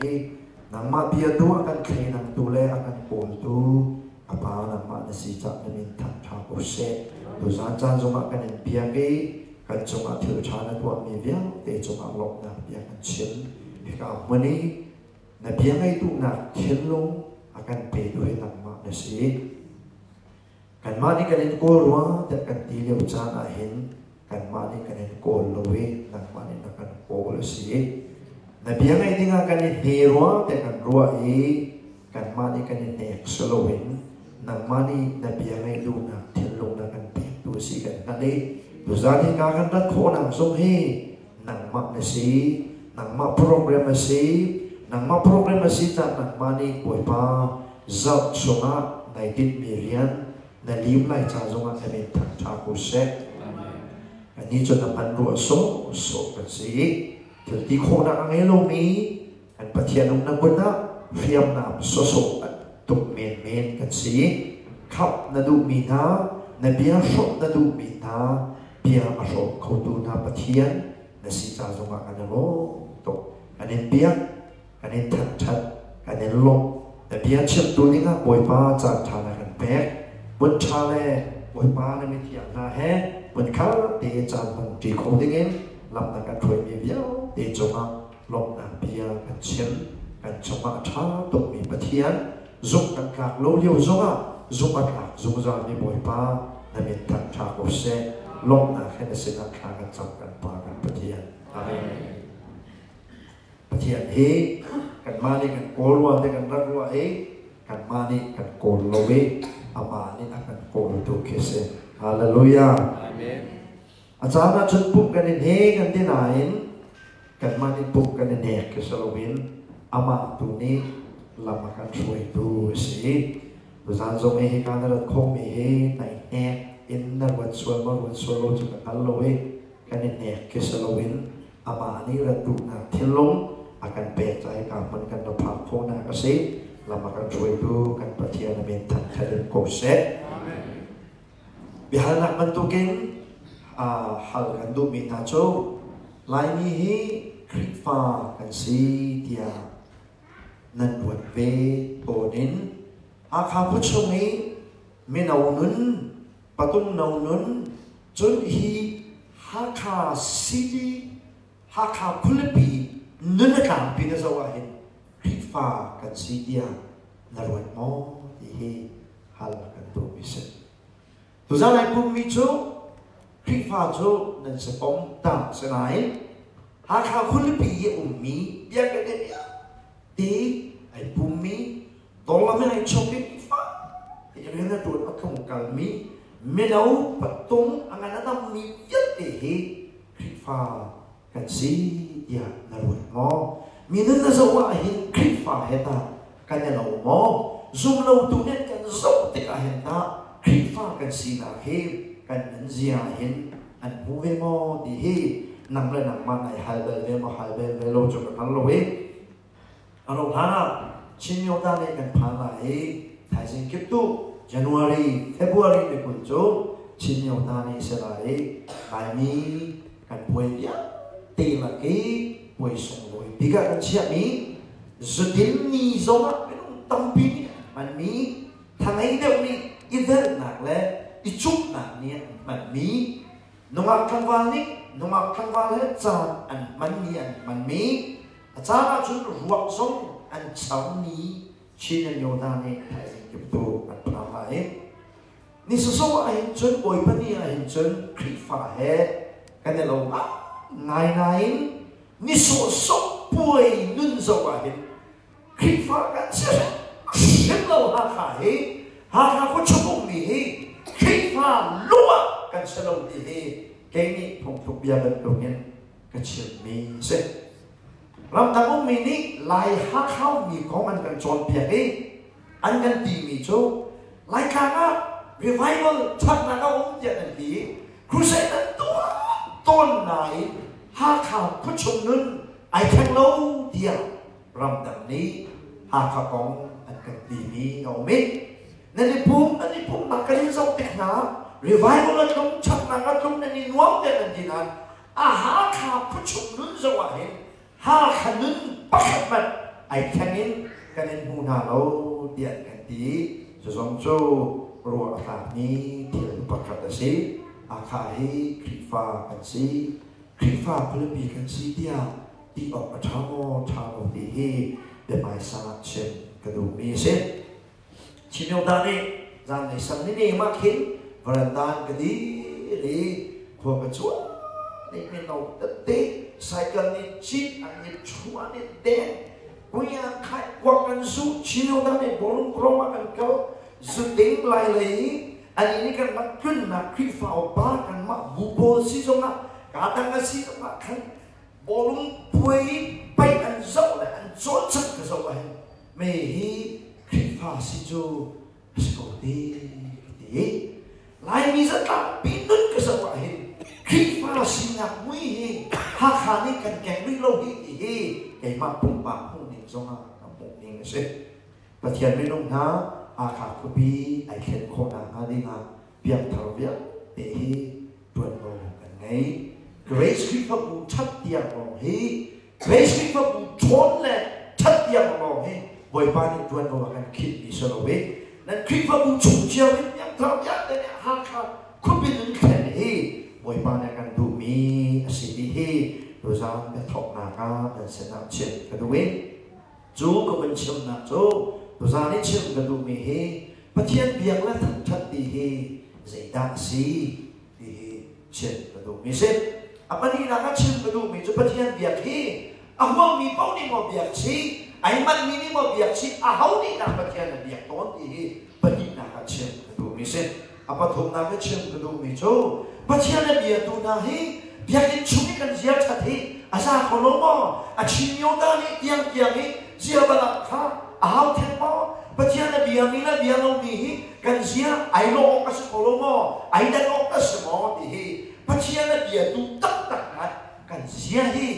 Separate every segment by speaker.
Speaker 1: i nangmah bia tu a kan thleidangtu le a kan kawltu a Pa nangmah na si cah na min thangṭha ko seh. Tuzaan caan zongah kan in biak i kan cungah thil ṭha na tuahmi vialte cungah lawmhnak bia kan chim. Hika hmun i na bia ngaih duhnak thinlung a kan petu hi nangmah na si. Kanmah nih kan in kawl rua tiah kan ti lio caan ah hin kanmah nih kan in kawl lo i nangmah nih na kan kawl a si. Na bia ngaih dingah kan i hne rua tiah kan ruah i kanmah nih kan i hnek si loin nangmah nih na bia ngaih duhnak thinlung na kan pektu a si kan hngalh i tuzaan hika kan rat khawhnak zong hi nangmah na si, nangmah program a si, nangmah program a si cah nangmah nih Bawipa zarh chungah nai tinhmi rian na lim lai ca zongah na min thangṭha ko seh. Kannih cu na hman rua sawhsawh kan si i thil ti khawhnak a ngei lomi kan Pathian umnak hmun ah hriamnam sawsawh tuk menmen kan si. Khamh na duhmi hna, na bia hrawmh na duhmi hna, bia a hrawm khotu hna Pathian na si ca zongah kan i lawm tuk. Kan in biak, kan in thangṭhat, kan in lawmh. Na bia chimtu dingah Bawipa caan ṭha na kan pek. Hmun ṭha le Bawipa na mithiang hna he hmunkhar te caan hmang ṭi kho dingin lam na kan hruaimi vialte cungah lawmhnak bia kan chim. Kan cungah a ṭha tukmi Pathian zumh kan tlak lo lio zongah zumh a tlak zungzalmi Bawipa na min thangṭha ko seh. Lawmhnak he na sinah thla kan cam kan Pa kan Pathian. Amen. Pathian hi kanmah nih kan kawl ruang te kan rak ruah i kanmah nih kan kawl lo i amah nih a kan kawltu khi si. Hallelujah.
Speaker 2: Amen.
Speaker 1: A caan ah cun pumh kan i hne kan ti nain kanmah nih pumh kan i hnek khi si loin amah tu nih lam a kan hruaitu a si. Tuzaan zong i hika na rat khawhmi hi na i hnek in na ruat sual maw ruat sual lo cu ka hngal lo i kan i hnek khi si loin amah nih rat duhnak thinlung a kan pek ca hika hmun kan ra phak khawhnak a si. Lam a kan hruaitu kan Pathian a min thangṭhat in ko seh. Biahalnak bantukin hal kan duhmi hna cu Laimi hi Khrihfa kan si tiah nan ruat ve tawn in Hakha khuachung i mino nun, patung no nun, cun hi Hakha city, Hakha khualipi nun a tlangpi na zoh ahhin Khrihfa kan si tiah na ruat maw ti hi hal kan duhmi si. Tuzaan ai pummi cu Khrihfa cu nan si pom tak si nain Hakha khualipi i ummi biakinn vialte ai pummi dawlam in ai chok i fak rian a ṭuan a tlung kalmi mino patung a ngan a dammi vialte hi Khrihfa kan si tiah na ruat maw? Mi nun na zoh ah hin Khrihfa he tah kan i lo maw? Zumlotu nih kan zoh tikah hin tah Khrihfa kan sinak hi kan nunzia hin an hmu ve maw ti hi nang le nangmah nai hal bal ve maw hal bal ve lo cu ka hngal lo i a ro hlan ah Chin Myoda nih kan phan lai i thaizing kip tu January February ni 20 cu Chin Myoda nih si lai i Laimi kan puai vialte lak i puai sunglawi bik ah kan chiahmi zudin ni zongah minung tampi nih an hmanmi thangei deuh nih i velhnak le i cumhnak nih an hmanmi nungak tlangval nih nungak tlangval he caan an hmanmi an hmanmi a caan ahcun ruak zong an charmi Chin and Yoda nih thaizing kiptu an phan lai. Ni sawsawh ahhin cun Bawipa ni ahhin cun Khrihfa he kan i lo ngai nain ni sawhsawh puai nun zoh ahhin Khrihfa kan si hrim lo. Hakha hi, Hakha khuachung ummi hi Khrihfa lung ah kan si lo ti hi kei nih phungthluk bia bantukin ka chimmi a si. Ramdang ummi nih Lai Hakha ummi kong an kan cawnpiak i an kan timi cu Laitlang ah revival ṭhatnak a um tiah an ti. Crusade an tuah tawn nain Hakha khuachung nun ai thleng lo tiah ramdang nih Hakha kong an kan timi a um i nan i pum nan i pumnak kan in zoh tik hna revival a tlung, ṭhatnak a tlung, nan i nuam tiah nan ti nain a Hakha khuachung nun zoh ah hin Hakha nun pakhat hmanh Ai thleng in kan in hmu hna lo tiah an kan ti. Cu zong cu ruah a tlakmi thil pakhat a si. Hakha hi Khrihfa kan si. Khrihfa khualipi kan si tiah ti awk a ṭha maw ṭha lo ti hi biahmaisa chim ka duhmi a si. Chinyoda nih zanlei sang ni ne mah khin varanda an ka dir i khua ka cuan i mino tete cycle nih cit an i chuan i deng kuya khai kuak kan zu. Chinyoda nih bawlung krom ah kan kal zuding lai lei i ani nih kan rak tlunnak Khrihfa upa kanmah bu pawl si zongah ka dang a si zongah khan bawlung puai i paih an zoh le an cawlcangh ka zoh ahhin me hi Khrihfa si cu a si ko ti ka ti. Laimi zatlakpi nun ka zoh ahhin Khrihfa sinak mui hi Hakha nih kan keng rih lo hi ti hi keimah pumpak hmuhning zongah ka hmuhning a si. Pathian minung hna, Hakha khuapi ai thlen khawhnak hnga dingah piangthar vialte hi ṭuanvo kan ngei. Grace Khrihfabu ṭhat tiang lawng hi, Grace Khrihfabu ṭhawn le ṭhat tiang lawng hi Bawipa nih ṭuanvo a kan khinhmi si lo i nan Khrihfabu chung cio in piangthar vialte nih Hakha khuapi nun thlen hi Bawipa nih a kan duhmi a si ti hi tuzaan biathawknak ah nan sinah chim ka duh i cu ka vun chimnak cu tuzaan i chim ka duhmi hi Pathian biak le thangṭhat ti hi zeidah a si ti hi chim ka duhmi si. A pahnihnak ah chim ka duhmi cu Pathian biak hi a huammi paoh nih maw biak si, ai manhmi nih maw biak si, aho nih dah Pathian a biak tawn ti hi pahnihnak ah chim ka duhmi si. A pathumnak ah chim ka duhmi cu Pathian a biatu hna hi biakinn chung i kan zia ṭhat hi a za kho lo maw? A Chin-myo-ta nih tiangtiang i zia balak kha a hau theng maw? Pathian a biami le bia lomi hi kan zia ai lawh awk a si kho lo maw? Ai dan awk a si maw? ti hi Pathian a biatu taktak ngai kan zia hi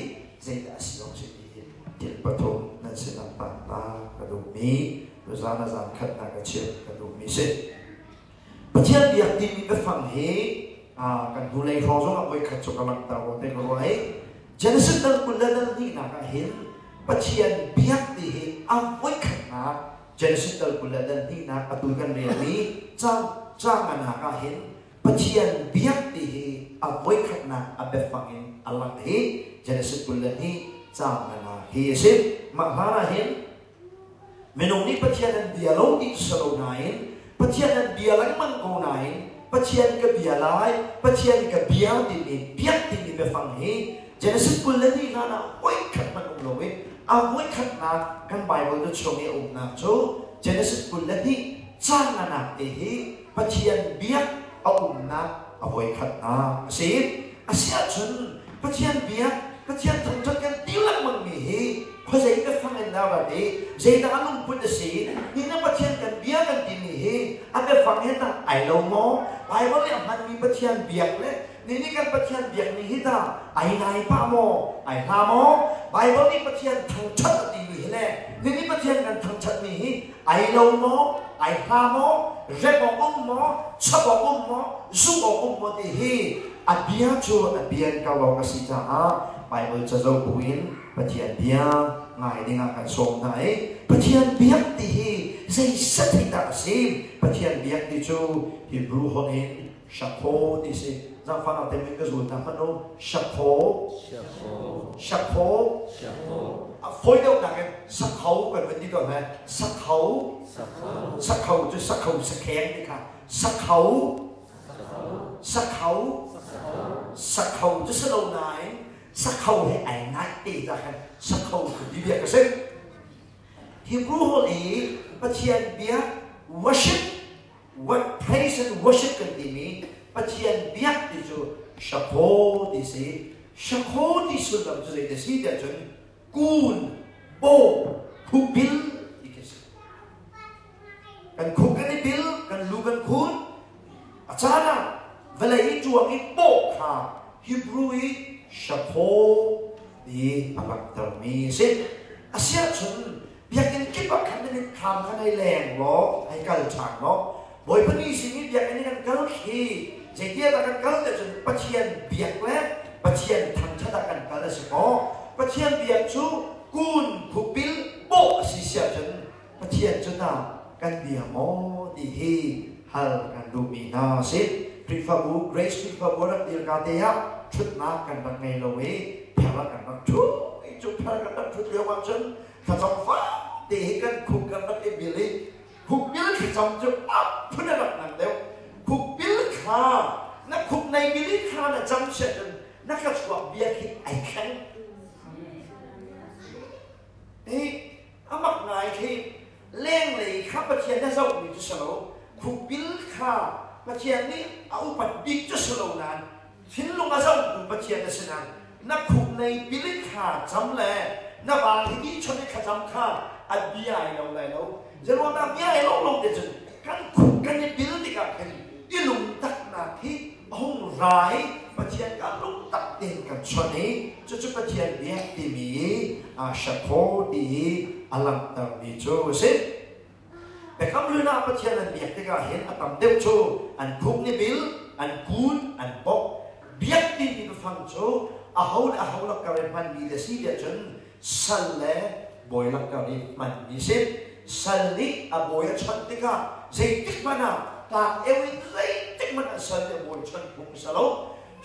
Speaker 1: zeidah a si awk si ti hi thil pathum nan sinah tangta ka duhmi tuzaan a zan khatnak a chim ka duhmi si. Pathian biak timi biafang hi kan hnulei hrawng zong ah voikhat cu ka langhter ko te ka ruah i Genesis dal 20 le dal hnihnak ah hin Pathian biak ti hi a voikhatnak Genesis dal 20 le dal hnihnak atu kan relmi cang canganak ah hin Pathian biak ti hi a voikhatnak a biafang in a lang hi Genesis 22 cang hi a si. Mah hlan ah hin minung nih Pathian an bia lo ti si lo nain Pathian an bia lengmang ko nain Pathian ka bia lai, Pathian ka bia timi biak timi biafang hi Genesis 22 hlan ah voikhat hmanh um loin a voikhatnak kan Bible cu chung i a umnak cu Genesis 22 caan nganak te hi Pathian biak a umnak a voikhatnak a si. A si ahcun Pathian biak, Pathian thangṭhat kan ti lengmangmi hi khuazei biafang in dah rat i zeidah a lungput a si? Ni na Pathian kan bia kan timi hi a biafang he tah ai lo maw? Bible nih a hmanmi Pathian biak le ni nih kan Pathian biakmi hi tah ai nai pah maw? Ai hla maw? Bible nih Pathian thangṭhat a timi hi le ni nih Pathian kan thangṭhatmi hi ai lo maw? Ai hla maw? Rep awk um maw? Chap awk um maw? Zumh awk um maw ti hi a bia cu a bian ko awk a si caah Bible cazoh buin Pathian bia ngai dingah kan sawm hna i Pathian biak ti hi zei set hi dah a si? Pathian biak ti cu Hebrew holh in shakho ti si. Zaangfahnak te min ka zul hna hmanh u. Shakho. Shakho. A fawi deuhnak in sakho kan vun ti tawn he. Sakho. Sakho cu sakho sakheng ti kha. Sakho. Sakhau. Sakhau cu si lo nain sakhau he ai ngaih te ta khan sakhau cu ti bia ka si. Hebrew holh i Pathian bia worship, what praise and worship kan timi Pathian biak ti cu shakho ti si. Shakho ti sullam cu zei ti si tiah cun kun, bo, khupil ti khi si. Kan khuk kan i bil, kan lu kan khun. A caan ah vawlei i ṭuang i pawh kha Hebrew i shapho ti a langhtermi a si. A si ahcun biakinn kip ah khan nan thlam khan hei leng law hei kal ṭhan law Bawipa ni sin i biakinn i kan kal khi zeitiah dah kan kal ti cun Pathian biak le Pathian thangṭhat ah kan kal a si maw? Pathian biak cu kun khupil bawh. Pathian cu tah kan bia maw ti hi hal kan duhmi hna a si. Khrihfabu Grace Khrihfabu rak dirka te ah ṭhutnak kan rak ngei lo i phar ah kan rak ṭhu i cu phar kan rak ṭhut lio ahcun thlacam fate hi kan khuk kan rak i bil i khukbil thlacam cu a phun a rak ngan deuh. Khukbil kha na khuk nei bil i thla na cam siah cun na ka chuak bia khi ai thleng. Hi a mak ngai khi lenglei kha Pathian na zohmi cu si lo, khukbil kha Pathian nih a upat bik cu si lo nain thinlung a zohtu Pathian a si nain na khuk nei pilit kha cam le na vaang hi ti chon i thlacam kha a bia ai lo lai lo. Zeruangah bia ai lo lo te cun kan khuk kan i bil tikah khin i lungtaknak hi a hung ra i Pathian kha lungtak tein kan chawnh i cucu Pathian biak timi i aa shakhaw ti i a langhtermi cu a si. Biakam Hlun ah Pathian an biak tikah hin a tam deuh cu an khuk ni bil, an kun, an bok. Biak timi biafang cu aho le aho lakkar i hmanmi le si tiah cun sal le bawi lakkar i hmanmi si. Sal nih a bawi a chawnh tikah zeitik hmanh ah tlak eu in zeitik hmanh ah sal nih a bawi chawnh phung a si lo.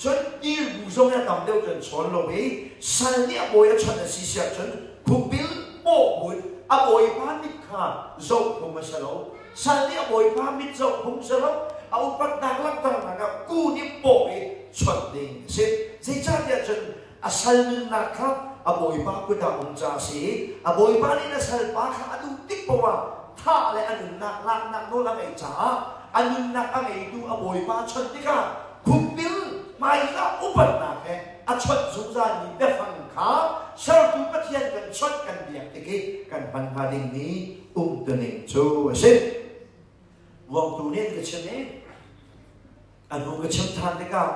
Speaker 1: Cun tirbu zong in a tam deuh cun chawn lo i sal nih a bawi a chawnh a si siah cun khukbil bawh buin a bawipa mit kha zoh phung a si lo. Sal nih a bawipa mit zoh phung si lo. A upatnak langhternak ah kun i bawh i chawnh ding a si. Zeicahtiah cun a sal nunnak kha a bawipa kut ah um ca a si i a bawipa nih na salpa kha a duh tik paoh ah thah le a nunnak laknak nawl a ngeih caah a nunnak a ngeitu a bawipa chawnh tikah khukbil hmaika upatnak he a chawnh zungzalmi biafang kha sertu Pathian kan chawnh kan biak tik i kan hman hnga dingmi umtuning cu a si. Vuangtu nih an ka chim i a hnu ka chim ṭhan tikah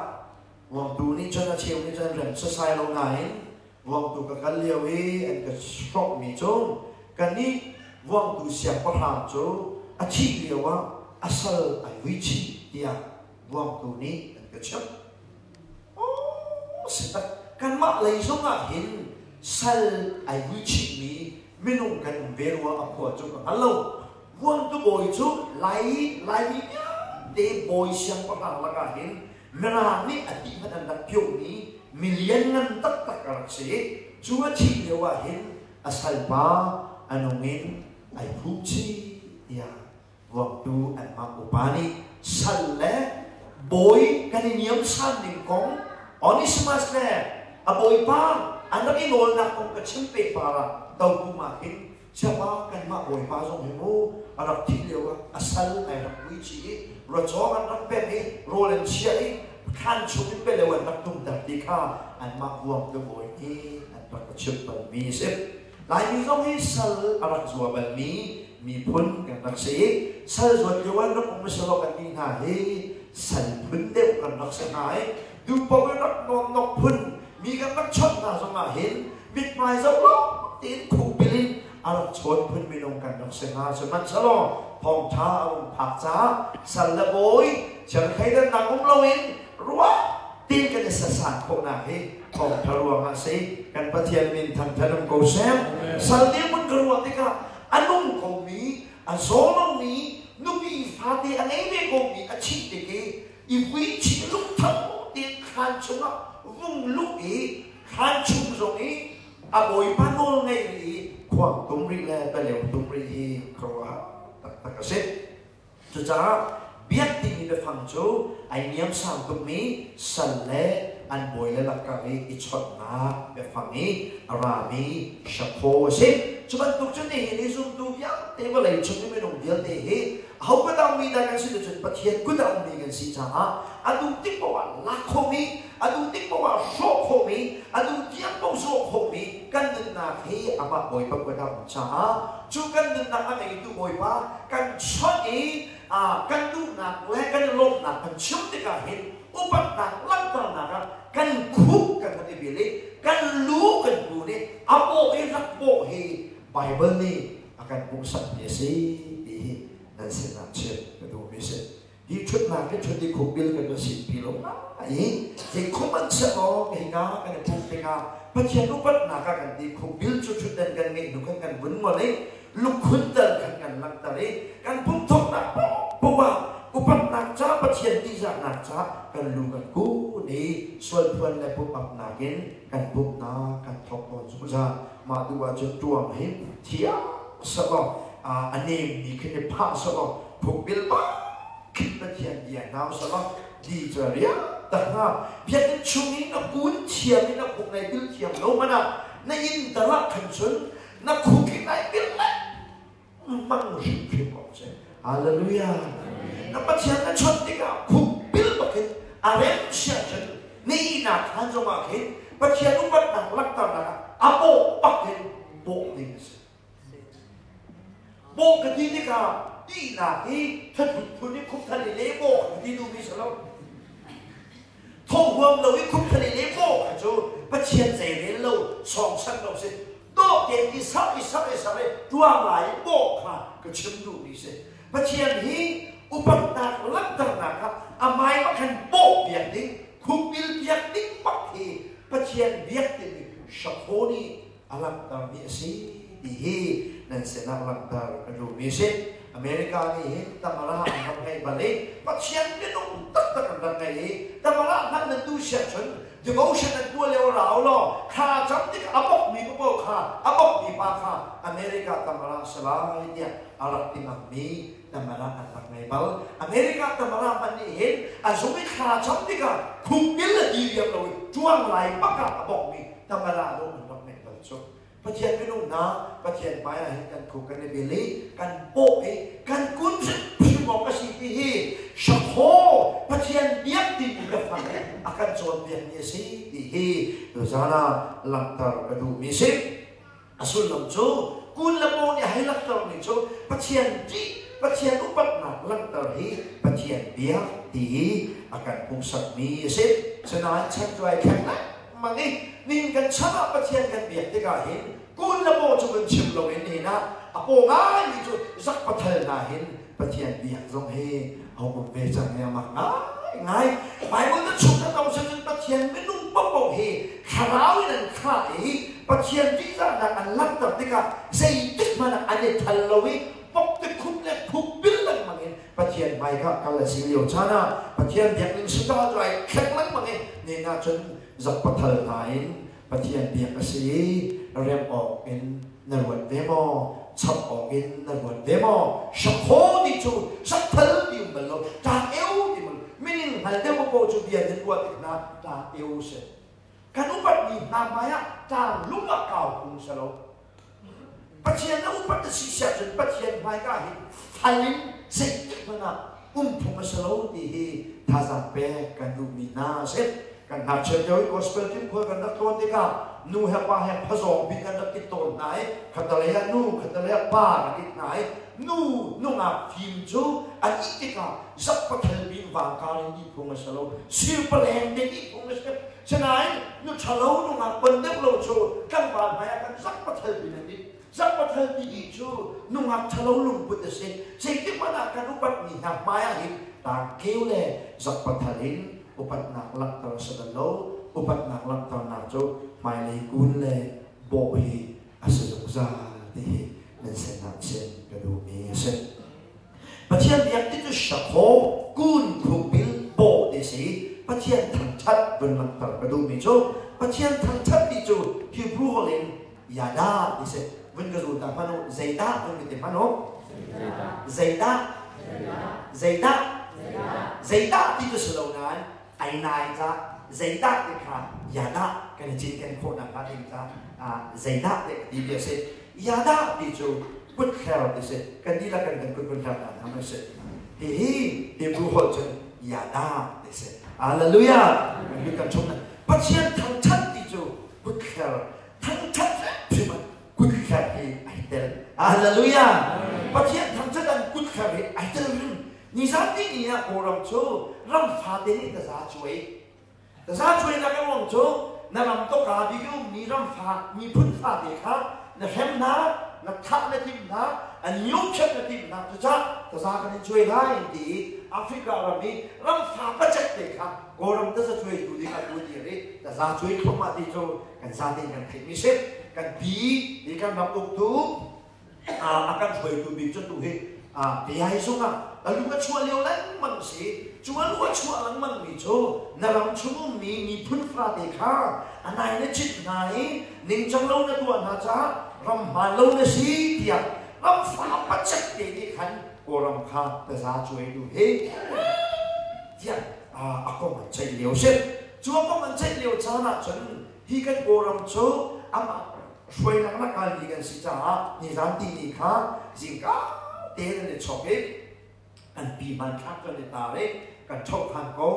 Speaker 1: Vuangtu nih cun a cheu nih cun rem sasai lo nain vuangtu ka kal lio i an ka hrawkmi cu kannih vuangtu siangpahrang cu a thih lio ah a sal ai vui chih tiah vuangtu nih an ka chimh. Aw si tak kanmah lei zong ah hin sal ai vui chihmi minung kan um ve rua a khua cu ka hngal lo. Vuangtu bawi cu Lai Laimi vialte bawi siangpahrang lakah hin Mirang nih a ti hmanh an rak piohmi milian ngan taktak a rak si i cu a thih lio ah hin a salpa a nung in ai phum chih tiah vuangtu anmah upa nih sal le bawi kan i niamsan ning kong Onesimus le a bawipa an rak i nawlnak kong ka chim pe par ah tokum ah hin Siapa kanmah Bawipa zong hi mu a rak thih lio ah a sal ai rak vui chih i rawcawng an rak pek i rawl an chiah i thlan chung in beleu an rak tumter ti kha anmah vuang tu bawi nih an rak ka chimh balmi a si. Laimi zong hi sal a rak zua balmi miphun kan rak si i sal zuat lio an rak um selaw kan nih hna hi sal phun deuh kan rak si hna i duhpaoh in rak nawn phun mi kan rak chawnh hna zong ah hin mithmai zoh lo tein khukbil in a rak chawn phun minung kan rak si hnga. Sihmanhsehlaw thawngṭha a rung phak caah sal le bawi chiankheidannak um loin ruah tin kan i sasan khawhnak hi thawngṭha ruangah a si. Kan Pathian min thangṭhat um ko seh. Sal dirhmun ka ruah tikah a nung komi, a zaw lomi, nupi fate a ngei ve komi a thih tik i i vui chih lungtho tein thlan chungah vung luh i thlan chung zong i a bawipa nawl ngeih rih i khuang tum rih le paleo tum rih hi khuaruahhar taktak a si. Cucaah biak timi biafang cu ai niamsang tukmi sal le an bawi le lakar i i chawnhnak biafang i a rami shakhaw a si. Cu bantuk cun nihin i zumtu vialte vawlei chung i minung vialte hi aho kut ah ummi dah kan si cun Pathian kut ah ummi kan si caah a duh tik paoh ah lak khawhmi, a duh tik paoh ah hrawh khawhmi, a duh tiang paoh zawh khawhmi kan nunnak hi amah Bawipa kut ah um caah cu kan nunnak a ngeitu Bawipa kan chawnh i kan duhnak le kan i lawmhnak kan chim tikah hin upatnak langhternak ah kan khuk kan rak i bil i kan lu kan kun i a bawh i rak bawh hi Baibal nih a kan hmuhsakmi a si ti hi nan sinah chim ka duhmi a si. Hi ṭhutnak hi ṭhut i khukbil kan va sinpi lo i zei khum an chiah maw hika kan i pumh tikah Pathian upatnak ah kan ti. Khukbil cu ṭhutdan kan ngeih hnu khan kan vun ngol i Lukhun tal khan kan langhter i kan pumthawknak paohpaoh ah upatnak ca Pathian tihzahnak ca kan lu kan kun i sualphuan le pumapnak in kan pumhnak kan thawk tawn zungzal. Mah duh ahcun ṭuang hi thiang selaw a nemmi khin i phah selaw phukbil bak khin Pathian bia hna selaw ti cu riak tak hna. Biakinn chung i na kun thiam i na khuk nai bil thiam lo hmanh ah na inn tal ah khan cun na khuk i nai bil lengmang hrimhrim awk si. Hallelujah. Na Pathian na chawnh tikah khuk bil bakin a rem sia cun na ihnak khan zongah khin Pathian upatnak langhternak ah a bawh bak in bawh ding a si. Bawh ka ti tikah ihnak hi thathut phun i khupthal i le bawh ka ti duhmi si lo. Thawh huam lo i khupthal i le bawh kha cu Pathian zeirel lo, sawngsan lo si. Dawh tein i sarh i sarh i sarh i ṭuang lai i bawh kha ka chim duhmi si. Pathian hi upatnak langhternak ah a hmai ah khan bawh piak ding, khukbil piak ding bak hi Pathian biak timi Shakho nih a langhtermi a si ti hi nan sinah langhter ka duhmi a si. America nih hin tamara an rak ngeih bal i Pathian minung taktak an rak ngei i tamara hmanh nan duh siah cun devotion an tuah lio rau law thla cam tik a bawkmi paoh kha a bawkmi pa kha America tamara a si lai tiah a rak ti ngammi tamara an rak ngei bal. America tamara hmanh nih hin a zung i thla cam tikah khukbil le diriam lo in ṭuang lai bak ah a bawkmi tamara dawh an rak ngeih bal cu. Pathian minung hna Pathian hmai ah hin kan khuk kan i bil i kan pawh i kan kun hrimhrim awk a si ti hi shakhaw Pathian biak timi biafang nih a kan cawnpiakmi a si ti hi tuzaan ah langhter ka duhmi a si. A sullam cu kun le paw nih a hei langhtermi cu Pathian ṭih, Pathian upatnak langhter hi Pathian biak ti hi a kan hmuhsakmi a si. Sinain chan cu ai thleng lengmang i ning kan chan ah Pathian kan biak tikah hin kun le paw cu kan chim loin nihin ah a paw ngaimi cu zakpathal hna hin Pathian biak zong hi a um ve cang i a mak ngaingai. Bible na chung na to cun Pathian minung paohpaoh hi thlarau in an khah i Pathian ṭihzahnak an langhter tikah zeitik hmanh ah an i thal lo i poktikhum le khukbil lengmang in Pathian hmaika kal a si lio caan ah Pathian biakinn sita cu ai thleng lengmang i nen ahcun zakpathal hna in Pathian biak a si i rem awk in na ruat ve maw? Chap awk in na ruat ve maw? Shakhaw ti cu sakthal ti um bal lo, ṭang eu ti bal mining hngal deuh paoh cu bia nan ruah tik hna ṭang eu si. Kan upatmi hna hmai ah ṭang lung ah kau phung si lo. Pathian na upat na si siah cun Pathian hmaika hi thal in zeitik hmanh ah um phung a si lo ti hi thazaang pek kan duhmi hna a si. Kan ngakchia lio i gospel team khual kan rak tlawn tikah nu he pa he phazawng bik kan rak it tawn hna i khatalei ah nu khatalei ah pa kan it hna i nu nungak fim cu an it tikah zakpathal bin vangkar in ih phung a si lo sirpaleng te ih phung a si. Sinain nu ṭhalo nungak bon deuh lo cu tlangval hmai ah kan zakpathal bin an it. Zakpathal ti i cu nungak ṭhalo lungput a si. Zeitik hmanh ah kan upatmi hna hmai ah hin tangkeu le zakpathal in upatnak langhter a si bal lo. Upatnak langhternak cu hmailei kun le bawh hi a si zungzal ti hi nan sinah chim ka duhmi a si. Pathian biak ti cu shakhaw kun khukbil bawh ti si. Pathian thangṭhat vun langhter ka duhmi cu Pathian thangṭhat ti cu Hebrew holh in yada ti si. Vun ka zul ta hmanh u. Zeidah vun ka ti hmanh u. Zeidah? Zeidah? Zeidah ti cu si lo nain ai nai ca zeidah ti kha yada kan i cinken khawh nakhnga ding ca zeidah ti ti a si. Yada ti cu kutthler ti si. Kan dihlak kan kan kut kun hler ta hna si. Hihi Hebrew holh cun yada ti si. Hallelujah! Kan kan chung Pathian thangthat ti cu kutthler thangthat hrim kutthler hi ai tel. Hallelujah! Pathian thangthat an kutthler hi ai tel hrim. Nizan ni ni ah Kawlram cu ram fate nih taza cuai. Taza cuainak a ruang cu na ram tawka bik i ummi ram fa miphun fate kha na hrem hna, na thah na timh hna, an yokhiat na timh hna. Cucaah taza kan in cuai lai ti i Africa ram i ram fa pacek te kha Kawlram taza cuaitu ding ah tu dir i taza cuai thluahmah ti cu kan zaten kan theihmi si. Kan pi i kan ram uktu A kan hruaitu bik cu tu hi Peyai zung ah a lu a chuah lio lengmang si. Cu a lu a chuah lengmang mi cu na ram chung ummi miphun fate kha a nai na chit hna i ningcang lo na tuah hna caah ram hmaan lo na si tiah ram fa pacek te nih khan Kawlram kha taza cuai tu hi tiah a kong an ceih lio si. Cu a kong an ceih lio caan ah cun hi kan Kawlram cu amah hruainak na kalmi kan si caah nizan ti ni kha zingka tein an i chok i an pi hmanthlak kan i tar i kan ṭhohkhan ko,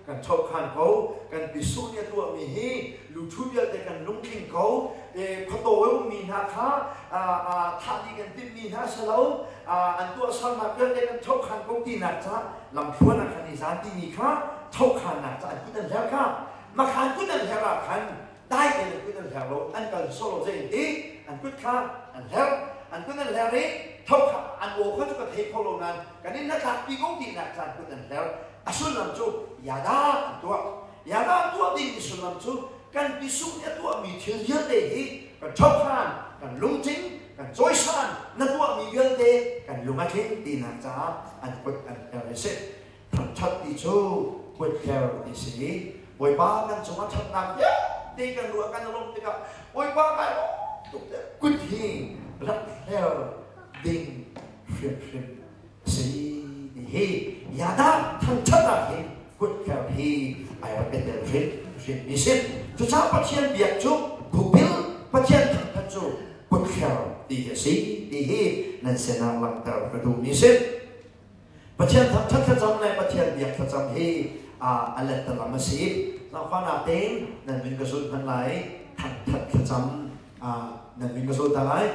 Speaker 1: kan ṭhohkhan ko. Kan pisuh nih a tuahmi hi luthu vialte kan lungtling ko. Khuataw i ummi hna kha thah dih kan timhmi hna si lo, an tuahsernak vialte kan ṭhohkhan ko tinak ca lamthluan ah khan nizan ti ni kha ṭhohkhannak ca an kut an hler kha. Makhan kut an hler ah khan dai tein an kut an hler lo, an kal solo zei an ti, an kut kha an hler, an kut an hler i tho kha an aw kha cu ka thei kho lo nain kan in hnatlak pi ko tinak caan kut an hler. A sullam cu yada an tuah. Yada an tuah dingmi sullam cu kan pisung nih a tuahmi thil vialte hi kan ṭhokhan, kan lungtling, kan cawisan, na tuahmi vialte kan lung a tling tinak caah an kut an hler i si. Thangṭhat ti cu kuat-hler ti si i Bawipa kan cungah ṭhatnak vialte kan ruah kan i lawmh tikah Bawipa kai lawm tuk tiah kut hi rak hler ding hrimhrim a si ti hi yadah thangṭhat ah hin kuthler hi ai rak i tel hrimhrim mi si. Cucaah Pathian biak cu khukbil, Pathian thangṭhat cu kuthler ti a si ti hi nan sinah langhter ka duhmi si. Pathian thangṭhat thlacam le Pathian biak thlacam hi a lettalam a si. Zaangfahnak tein nan min ka zulh hman lai. Thangṭhat thlacam nan min ka zul ta lai.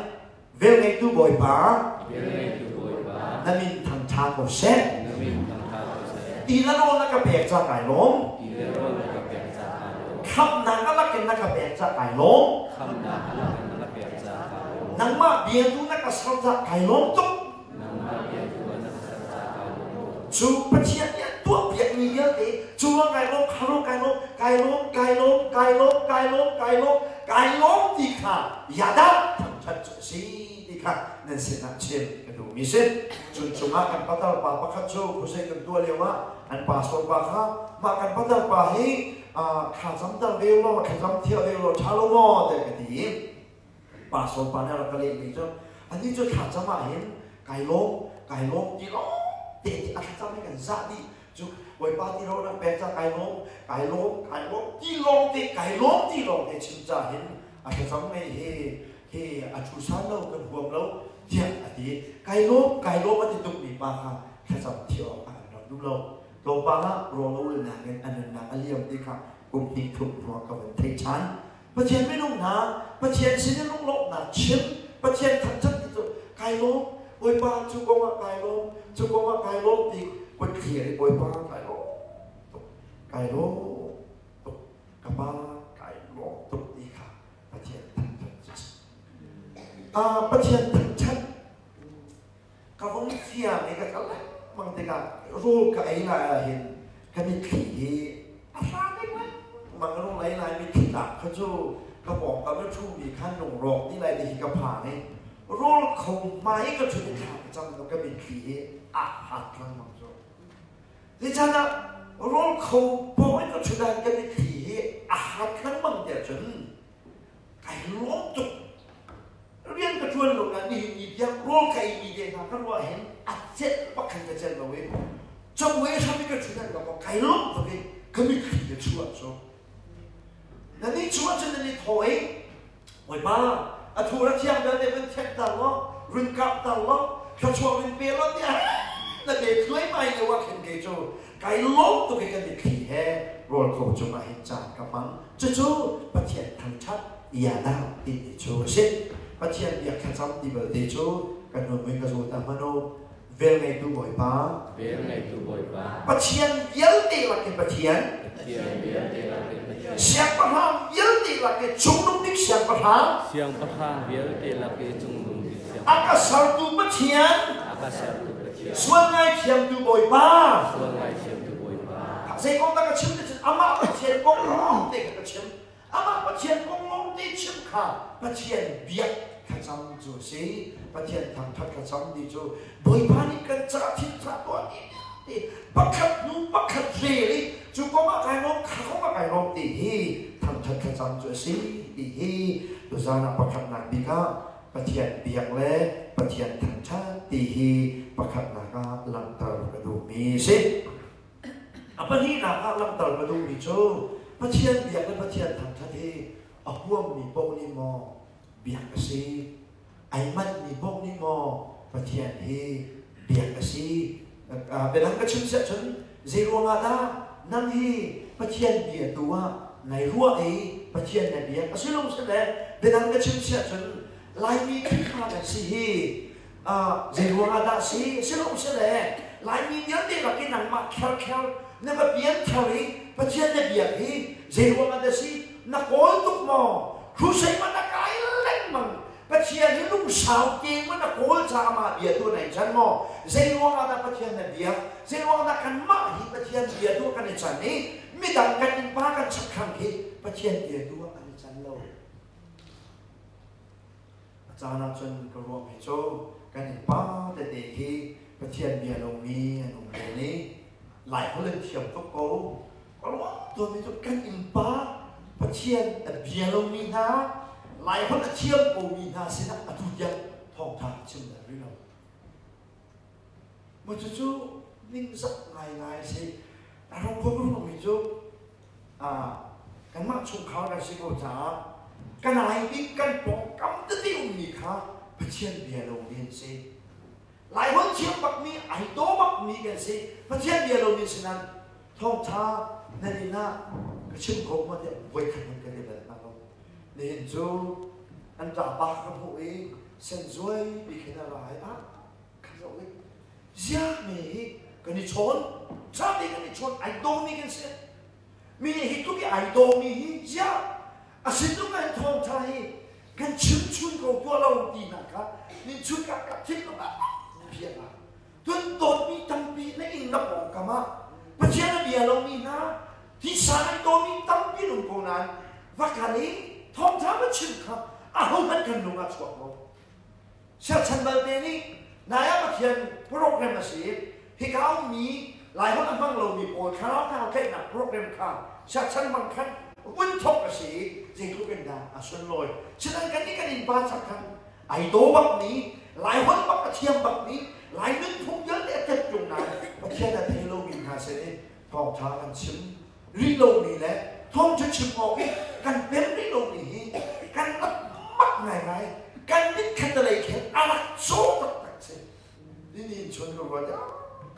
Speaker 1: Velngeitu Bawipa, na min thangṭha ko seh. Ti na rawl na ka pek ca kai lawm. Khamhnak a lakin na ka pek ca kai lawm. Nangmah bia tu na ka ser ca kai lawm tuk. Cu Pathian nih a tuahpiakmi vialte cu ah kai lawm, kha lawm, kai lawm, kai lawm, kai lawm, kai lawm, kai lawm, kai lawm, kai lawm ti kha yadah thangṭhat cu a si ti kha nan sinah chim ka duhmi si. Cun cungah kan patar pa pakhat cu khuasei kan tuah lio ah an pastor pa kha mah kan patar pa hi thla camter ve law thlacam thiah ve law ṭha lo maw tiah ka ti i Pastor pa nih a rak ka lehmi cu anih cu thlacam ah hin kai lawm, kai lawm ti lawng te ti a thlacam hi kan zah dih cu. Bawipa ti ro nak pek ca kai lawm, kai lawm, kai lawm ti lawng te, kai lawm ti lawng te chim ca hin a thlacam ngei hi hi a thu san lo, kan huam lo tiah a ti. Kai lawm, kai lawm a ti tuk mi pa kha thlacam thiah awk ah an rak duh lo. Tlawmpal ah rawl a ulnak in a nunnak a liam ti kha kum hnih thum hnuah ka vun theih ṭhan. Pathian minung hna, Pathian sin in lunglawmhnak chim, Pathian thangṭhat ti cu kai lawm, Bawipa cu kong ah kai lawm, cu kong ah kai lawm ti kut thlir i Bawipa kai lawm tuk, kai lawm tuk, ka pa kai lawm tuk ti kha Pathian thangṭhat cu a si. Pathian thangṭhat ka vung fiang i ka kal lengmang tikah rawl ka ei lai ah hin ka mitthli hi a hram lengmang. Rawl ei lai mitthli tlak kha cu ka pawngkam i ṭhumi khan lungrawk ti lai ti hi ka phang i rawl kho hmai ka ṭhut i thla ka cam ka mitthli hi a hat lengmang cu. Zeicahtiah rawl kho pawng in ka ṭhut ah ka mitthli hi a hat lengmang tiah cun kai lawm tuk. Rian ka ṭuan lo nain nihin ni tiang rawl ka eimi te hna ka ruah hin a celh bak khan ka celh lo i camuai hram i ka ṭhut ah ka kai lawmh tuk i ka mitthli ka chuah cu. Na nih chuah cun nan i thaw i Bawipa, a thur a thiang vialte vun thekter law, run karhter law, thluachuah run pe law tiah na pe thluaimai lio ah khin kei cu kai lawm tuk i ka mitthli he rawl kho cungah hin caan ka hmang. Cucu Pathian thangṭhat ia dah timi cu a si. Pathian biak thlacam ti belte cu kan nun mui ka zaw ta hmanh u. Velngeitu Bawipa,
Speaker 2: Velngeitu Bawipa,
Speaker 1: Pathian vialte lak i Pathian,
Speaker 2: Pathian vialte lak i Pathian,
Speaker 1: Siangpahrang vialte lak i cungnung bik Siangpahrang,
Speaker 2: Siangpahrang vialte lak i cungnung bik Siangpahrang,
Speaker 1: a ka sertu Pathian,
Speaker 2: a ka sertu Pathian,
Speaker 1: sual ngaithiamtu Bawipa,
Speaker 2: sual ngaithiamtu Bawipa.
Speaker 1: Zei kong dah ka chim ti cun amah Pathian kong lawng te kha ka chim. Amah Pathian kong lawngte chim kha Pathian biak thlacam cu a si. Pathian thangṭhat thlacam ti cu Bawipa nih kan caah thil ṭha tuah ni vialte pakhat hnu pakhat rel i cu kong ah kai lawm, kha kong ah kai lawm ti hi thangṭhat thlacam cu a si ti hi tuzaan ah pakhatnak bik ah Pathian biak le Pathian thangṭhat ti hi pakhatnak ah langhter ka duhmi a si. A pahnihnak ah langhter ka duhmi cu Pathian biak le Pathian thangṭhat hi a huammi paoh nih maw biak a si, ai manhmi paoh nih maw Pathian hi biak a si. Biadang ka chim siah cun zei ruangah dah nang hi Pathian bia tu ah nai ruah i Pathian na biak a si lo si le biadang ka chim siah cun Laimi Khrihfa kan si hi zei ruangah dah si si lo si le Laimi vialte lak i nangmah kherkher na va pian thar i Pathian na biak hi zei ruangah dah si na kawl tuk maw crusade ma na kai lengmang Pathian hi lungsau te ma na kawl caah mah bia tu nai chan maw zei ruangah dah Pathian na biak zei ruangah dah kanmah hi Pathian bia tu kan i chan i midang kan innpa kan chakhrang hi Pathian bia tu ah kan i chan lo A caan ahcun ka ruahmi cu kan innpa tete khi Pathian bia lomi an um len i Laiholh an thiam tuk ko. Ka ruah tawnmi cu kan innpa Pathian a bia lomi hna, Laiholh a thiam komi hna sinah atu tiang thawngṭha chim bal rih lo. Maw cucu ningzak ngaingai a si. A rung ka ruahmi cu kanmah chungkhar kan si ko caah kan ai bik kan pawngkam tete ummi kha Pathian bia lomi an si. Laiholh thiam bakmi, ai daw bakmi kan si. Pathian bia lomi si nan thawngṭha nan inn ah ka chim ko maw tiah voikhat hmanh kan i bel hna lo. Nihin cu an ṭapa ka hmuh i senzuai bi khin a ra i ah ka zoh i ziah me hi kan i chawn ṭha kan i chawn ai dawmi kan si mi nih hi tluk i ai dawmi hi ziah a sinum an thawngṭha hi kan chim chun ko tuah lo ti hna kha nin chun ka ka thinlung ah phian ah tun dawtmi tampi na inn na pawngkam ah Pathian a bia lomi hna tisa ai dawmi tampi nung ko nain va kal i thawngṭha va chim kha ahohmanh kan lung ah chuak lo Siachan balte nih nai ah Pathian program a si. Hika ummi Laiholh a hmang lomi pawl thlarau thlarau tlaihnak program kha siachan hmang khan vun thawk a si i zeitluk in dah a sunlawi. Sinain kan nih kan innpa chak khan ai daw bakmi, Laiholh bak a thiam bakmi, Lai nunphung vialte a tep ṭung nain Pathian a thei lomi hna sin i thawngṭha kan chim rih lomi le thawngṭha chim awk i kan pem rih lomi hi kan rak mak ngaingai kan mit khattelei khin a rak caw taktak si ninin chun ka ruat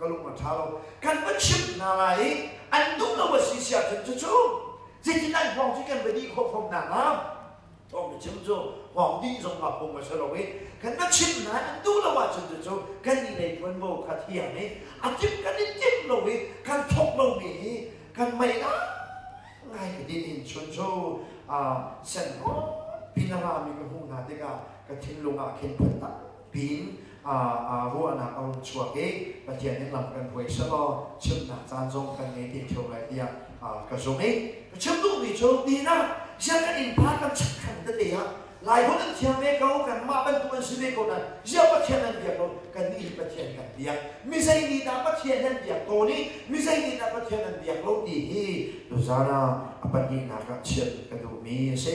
Speaker 1: ka lung a ṭha lo kan va chimh hna lai i an duh lo a si si ahcun cucu zeitin an hngawng cu kan va dih khawh fom hna hnga thawng na chim cu hngawng dih zong ah phung a si lo i kan va chimh hna an duh lo ahcun cucu kan nih lei ṭuanvo kha thiang i a timh kan i timh lo i kan thawk lomi hi kan mei ngai ka din in chun cu sen pin a rami ka hmuh hna tikah ka thinlung ah khin phun tampi in ruahnak a rung chuak i Pathian nih lam kan hruai selaw chimnak caan zong kan ngei te ṭheo lai tiah ka zumh i ka chim duhmi cu tinah ziah kan innpa kan chakhan tete ah Laiholh an thiam ve ko kanmah bantuk an si ve ko nain ziah Pathian an biak lo kannih hi Pathian kan biak mi zei nih dah Pathian an biak tawn i mi zei nih dah Pathian an biak lo ti hi tuzaan ah a pahnihnak ah chim ka duhmi a si.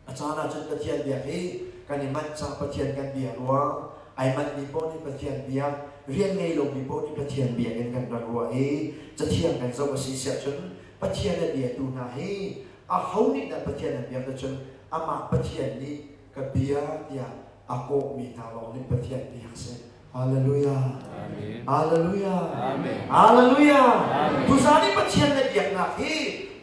Speaker 1: A caan ahcun Pathian biak hi kan i manh cang Pathian kan bia ruang ai manhmi paoh nih Pathian biak rian ngei lomi paoh nih Pathian biak in kan rak ruah i cathiang kan zoh a si siah cun Pathian a biatu hna hi aho nih dah Pathian an biak cun amah Pathian nih ka bia tiah a kawhmi hna lawng nih Pathian biak si. Hallelujah.
Speaker 2: Amen.
Speaker 1: Hallelujah.
Speaker 2: Amen.
Speaker 1: Hallelujah.
Speaker 2: Amen.
Speaker 1: Tuzaan i Pathian na biaknak hi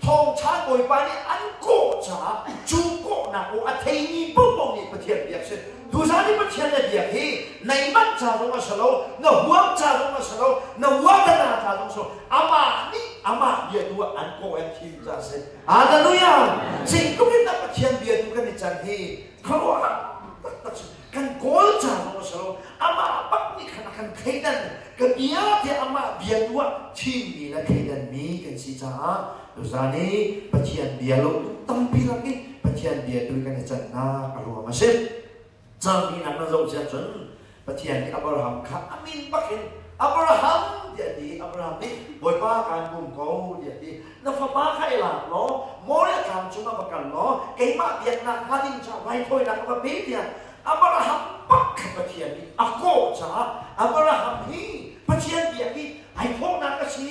Speaker 1: thawngṭha Bawipa nih an kawh caah cu kawhnak aw a theimi paohpaoh nih Pathian biak si. Tuzaan i Pathian na biak hi nei manh ca zong a si lo, na huam ca zong a si lo, na huatana ca zong a si lo. Amah nih amah bia tu ah an kawh an thim ca a si. Hallelujah. Zeitluk in dah Pathian bia tu kan i can hi khuaruahhar taktak si. Kan kawl ca zong a si lo. Amah bak nih khan a kan thleidan ka bia tiah amah bia tu ah thimmi le thleidanmi kan si caah tuzaan i Pathian bia lo tampi lak i Pathian bia tu kan i cannak a ruang a si. Cang nak na zoh siah cun Pathian nih Abraham kha a min bak in Abraham tiah a ti. Abraham nih Bawipa kaan bum ko tiah a ti. Na fapa kha i lak law Moriah tlang cungah va kal law keimah biaknak hnga ding caah raithawinak ka va pe tiah Abraham bak kha Pathian nih a kawh caah Abraham hi Pathian biak hi ai thawhnak a si.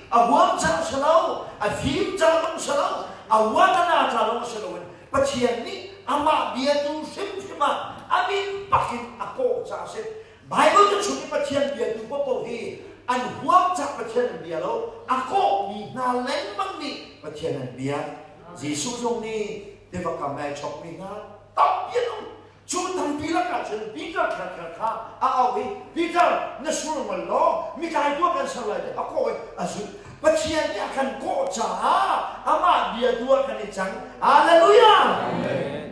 Speaker 1: A huam ca si lo, a fim ca lawng si lo, a uanana ca lawng si loin Pathian nih amah biatu hrimhrim ah a min bak in a kawh caah a si. Baibal ca chung i Pathian biatu paohpaoh hi an huam caah Pathian an bia lo, a kawhmi hna lengmang nih Pathian an bia. Jesuh zong nih tiva kam ai chokmi hna tampi an um. Cu tampi lakah cun Peter kher kha a auh i Peter na sur ngol law mitlai tuah kan ser lai tiah a kawh i a zulh. Pathian nih a kan kawh caah amah bia tu ah kan i cang. Hallelujah!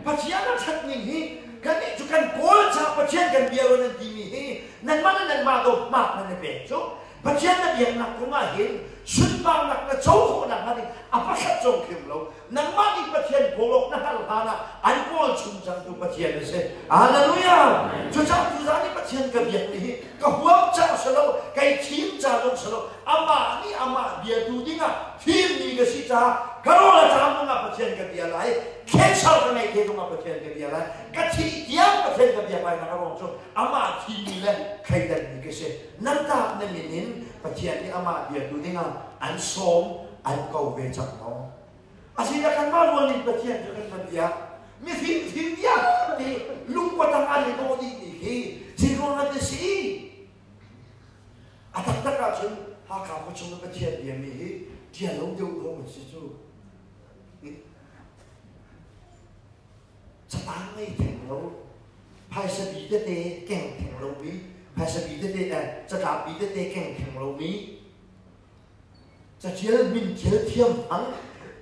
Speaker 1: Pathian a ṭhat ning hi kannih cu kan kawl caah Pathian kan bia lo nan timi hi nanmah le nanmah dawtnak nan i pek cu. Pathian na biaknak kong ah hin sunparnak na co khawhnak hnga ding a pakhat zong khim lo. Nangmah nih Pathian kawl awk na hngalh hlan ah an kawl chung cangtu Pathian na si. Hallelujah! Cucaah tuzaan i Pathian ka biak ni hi ka huam ca si lo, kai thim ca zong si lo, amah nih amah biatu dingah thimmi ka si caah ka rawl a ṭam zongah Pathian ka bia lai, cancer ka ngeih te zongah Pathian ka bia lai, ka thih tiang Pathian ka biak lai nak a ruang cu amah thimmi le thleidanmi ka si. Nan tak na min in Pathian nih amah biatu dingah an sawm an ko ve cang maw? Asina kanmah rual in Pathian cu kan va biak. Mifim thil vialte lungkua tang an i dawh dih mi khi zeiruang ah si? A taktak ahcun Hakha khuachung i Pathian biami hi ṭial lo deuh dawh an si cu. Catang ngei theng lo, phaisa bi tete keng theng lomi, phaisa bi tete catlap bi tete keng theng lomi, Caṭial min ṭial thiam hmang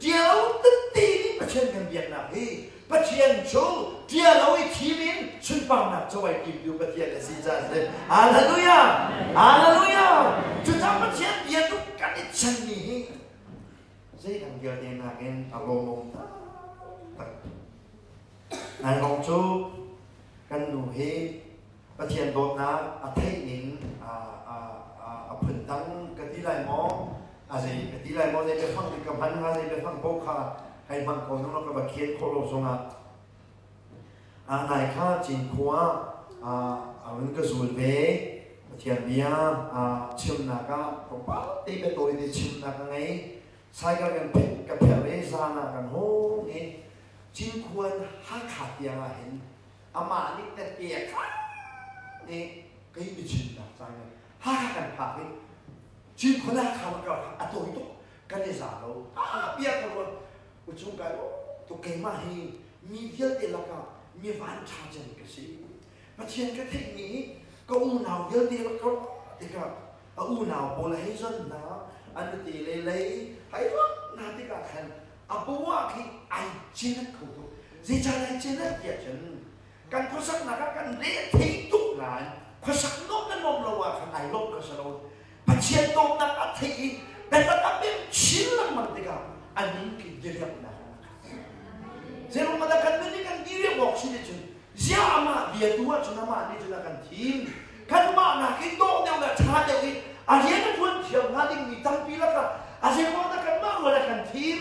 Speaker 1: ṭialo tete nih Pathian kan biaknak hi Pathian cu ṭialo i thim in sunparnak co ai timtu Pathian a si caah si. Hallelujah! Hallelujah! Cucaah Pathian bia cu kan i chanmi hi zeidang vialte nakin a lawmawm taktak. Nai kong cu kan nu hi Pathian dawtnak a theih ning a phuntang ka ti lai maw a zei ka ti lai maw zei biafang nih ka hman hnga zei biafang paoh kha hei hmang ko nung ka va khian khawh lo zongah a nai kha Cinkhua a run ka zul ve Pathian bia chimnak ah tlawmpal te biatawi te chimnak a ngei cycle kan ka pherh i zan ah kan hung i Cinkhua in Hakha tiang ah hin amah nih tette a kha nih kei biachimnak caan in Hakha kan phak i Cinkhua le Hakha ka a tawi tuk kan i za lo a bia ka ruat uchung kai to keimah hi mi vialte lakah mi van ṭha cem ka si Pathian ka theih ni ka unau vialte lakah tikah a unau pawl hei zon hna an te le lei hei ruat hna tikah khan a paw khi ai cenet kho tuk zeicah ai cenet tiah cun kan khuasaknak ah kan le thei tuk nain khuasak nuam le nuam lo ah khan ai lawmh kha si lo Pathian dawtnak a theih i biatak a pem chin lengmang tikah a ning khi diriamnak Zeirung ah kan nun i kan diriam awk si cun ziah amah bia tu ahcun amah nih cun a kan thim kanmah nakin dawh deuh le ṭha deuh i a rian a ṭuan thiam hnga dingmi tampi lakah a zeiruang dah kanmah rual a kan thim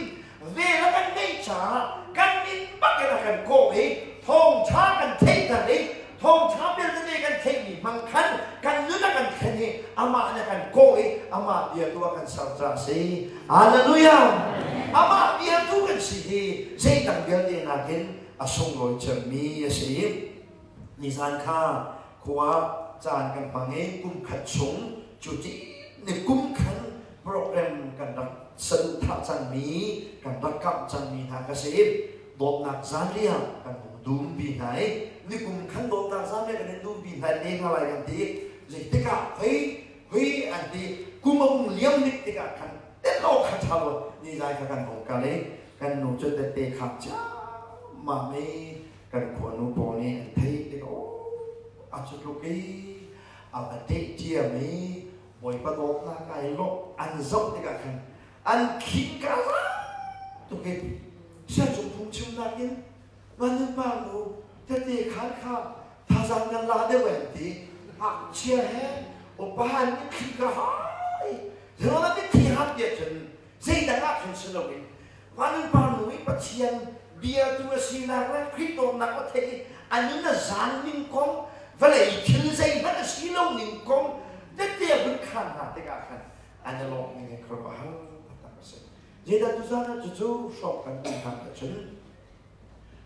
Speaker 1: vel a kan ngeih caah kan min bak in a kan kawh i thawngṭha kan theihter i thawngṭha belte kan theihmi hmang khan kan nun a kan thlen i amah nih a kan kawh i amah bia tu a kan ser caah a si Hallelujah amah bia tu kan si hi zeidang vialte nakin a sunglawi cemmi a si nizan kha khua caan kan hmang i kum khat chung cu ti ni kum khan program kan rak saduhthah cangmi kan rak kamh cangmi hna ka si dawtnak zanriah kan hung dumpi hna i nikum khan dawtnak zanriah kan in dumpi hna ne hna lai kan ti zeitikah hoi hoi an ti kum a hung liam nik tikah khan tel kha ṭha lo ni zai kha kan hung kal i kan nu cu tette khak ciammam i kan khuanu pawl nih an theih tikah a cu tluk i A va teh ṭiam i Bawipa dawtnak ai lawh an zoh tikah khan an khing ka za tuk in siangcung phungchimnak in Van pa nu tete khan kha thazaang kan la deuh an ti. Ngakchia he upa an mitthli ka hai. Zeruang ah mitthli hat tiah cun zeidang ah khan si loin Van pa nu i Pathian biatu a sinak le Khrih dawtnak a theih i a nun a zan ning kong, vawlei thil zeihmanh a si lo ning kong tete a vun khaan hna tikah khan an i lawmh ning hi khuaruahhar taktak a si. Zeidah tuzaan ah cucu hrawk kan duh hna ahcun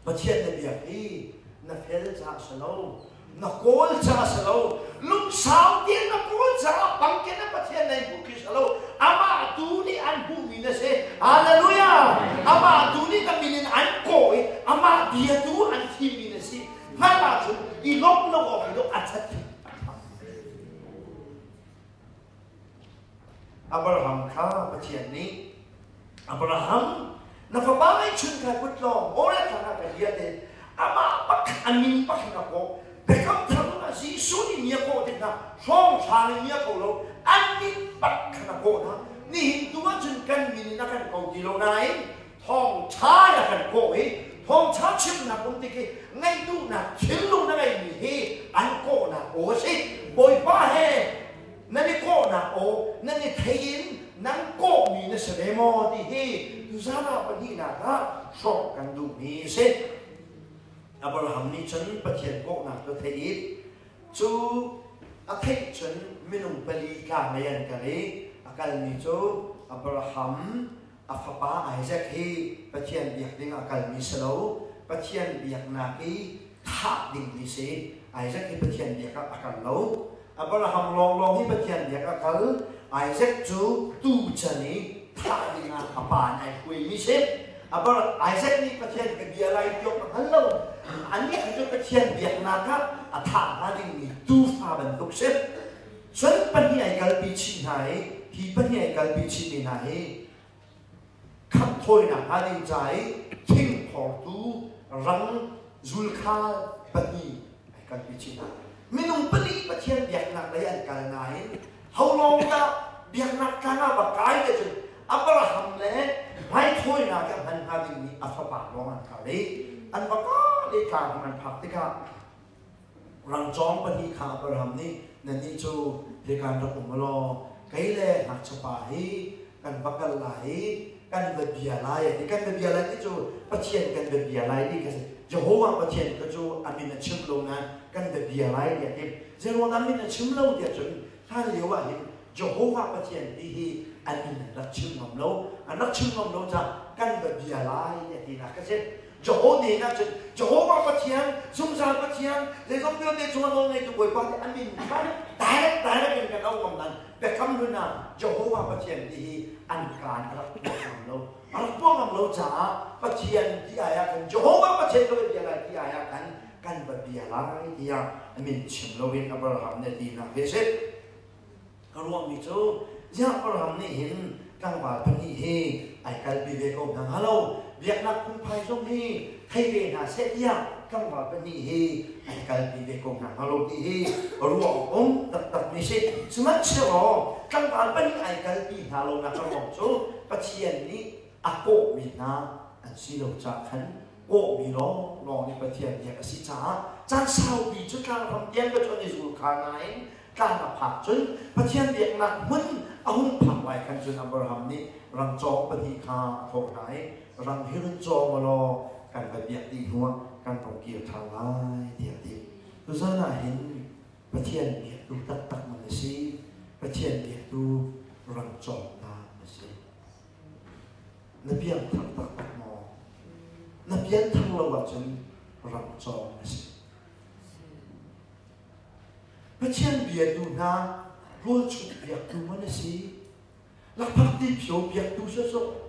Speaker 1: Pathian na biak i na fel caah si lo, na kawl caah si lo, lungsau tein na kawl caah bangke na Pathian nai hmuh khi si lo, amah tu nih an hmuhmi na si. Hallelujah! Amah tu nih na min in an kawh i amah bia tu an thimmi na si. Hngalh ahcun i lawmh lo awk hi a that. Abraham kha Pathian nih, Abraham, na fapa ngeihchun kha put law Moreh tlang ah ka riat i amah pakhat a min pakhat a kawh. Biakam thar ah Jesuh nih mi a kawh tik hna hrawnghrang in mi a ko lo, an min pakhat a kawh hna. Nihin tu ahcun kan min in a kan ko ti lo nain thawngṭha in a kan kawh i thawngṭha chimnak um tik i ngaih duhnak thinlung na ngeihmi hi an kawhnak aw a si. Bawipa he nan i kawhnak aw nan i thei in nan kawhmi na si ve maw ti hi tuzan ah pahnihnak ah hrawh kan duhmi a si. Abraham nih cun Pathian kawhnak cu a theih i cu a theih cun minung pali tlang lei an kal i a kalmi cu Abraham a fapa Isaac hi Pathian biak ding ah kalmi si lo, Pathian biaknak i thah dingmi si. Isaac hi Pathian biak ah a kal lo. Abraham lawnglawng hi Pathian biak a kal. Isaac cu tuu can i thah ding ah a pa nih ai hruaimi si. Isaac nih Pathian ka bia lai ti awk a hngal lo. Anih cu Pathian biaknak ah a thah hnga dingmi tuufa bantuk si. Cun pahnih ai kalpi chih hna i hi pahnih ai kalpi chihmi hna hi khamhthawinak hnga ding ca i thingphortu rang zulkhal pahnih ai kalpi chih hna. Minung pali Pathian biaknak lei an kal nain holawng dah biaknak tlang ah va kai te cun Abraham le raithawinak i a hman hnga dingmi a fapa lawng an kal i an va kal i tlang an phak tikah Rangcawng pahnih kha Abraham nih, Nannih cu hika rak um law kei le ngakchiapa hi kan va kal lai i kan va bia lai a ti. Kan va bia lai ti cu Pathian kan va bia lai ti kha si. Jehovah Pathian kha cu a min a chim lo nain kan va bia lai tiah a ti. Zeiruang dah min a chim lo tiah cun hlan lio ah hin Jehovah Pathian ti hi an min an rak chim ngam lo. An rak chim ngam lo caah kan va bia lai tiah tinak kha si. Jehovah nih ahcun Jehovah Pathian, zungzal Pathian, zeizong vialte cungah nawl ngeitu Bawipa nih a min kha direct direct in kan auh ngam nain biakam hlun ah Jehovah Pathian ti hi an kaan a rak tuah ngam lo. A rak tuah ngam lo caah Pathian ti ai ah khan Jehovah Pathian ka va bia lai ti ai ah khan kan va bia lai tiah a min chim loin Abraham nih a tinak hi a si. Ka ruahmi cu ziah Abraham nih hin tlangval pahnih hi ai kalpi ve ko hna hnga lo, biaknak phungphai zong hi thei ve hna seh tiah tlangval pahnih hi ai kalpi ve ko hna hnga lo ti hi ruah awk um taktakmi si. Sihmanhsehlaw tlangval pahnih ai kalpi hna lonak a ruang cu Pathian nih a kawhmi hna an si lo caah khan kawhmi lawnglawng nih Pathian biak a si caah caan saupi cu tlangram tiang ka chon i zul kha nain tlang a phak cun Pathian biaknak hmun a hung phak lai khan cun Abraham nih rangcawng pahnih kha a thawh hna i rang hi run cawng law kan va biak dih hnuah kan rung kir ṭhan lai tiah a ti. Tuzan ah hin Pathian biaktu taktak man a si. Pathian biaktu rangcawng hna na si. Na piangthar taktak maw? Na pianthar lo ahcun rangcawng na si. Pathian biatu hna rawlchuk biaktu man a si. Lakphakti phio biaktu sawsawh,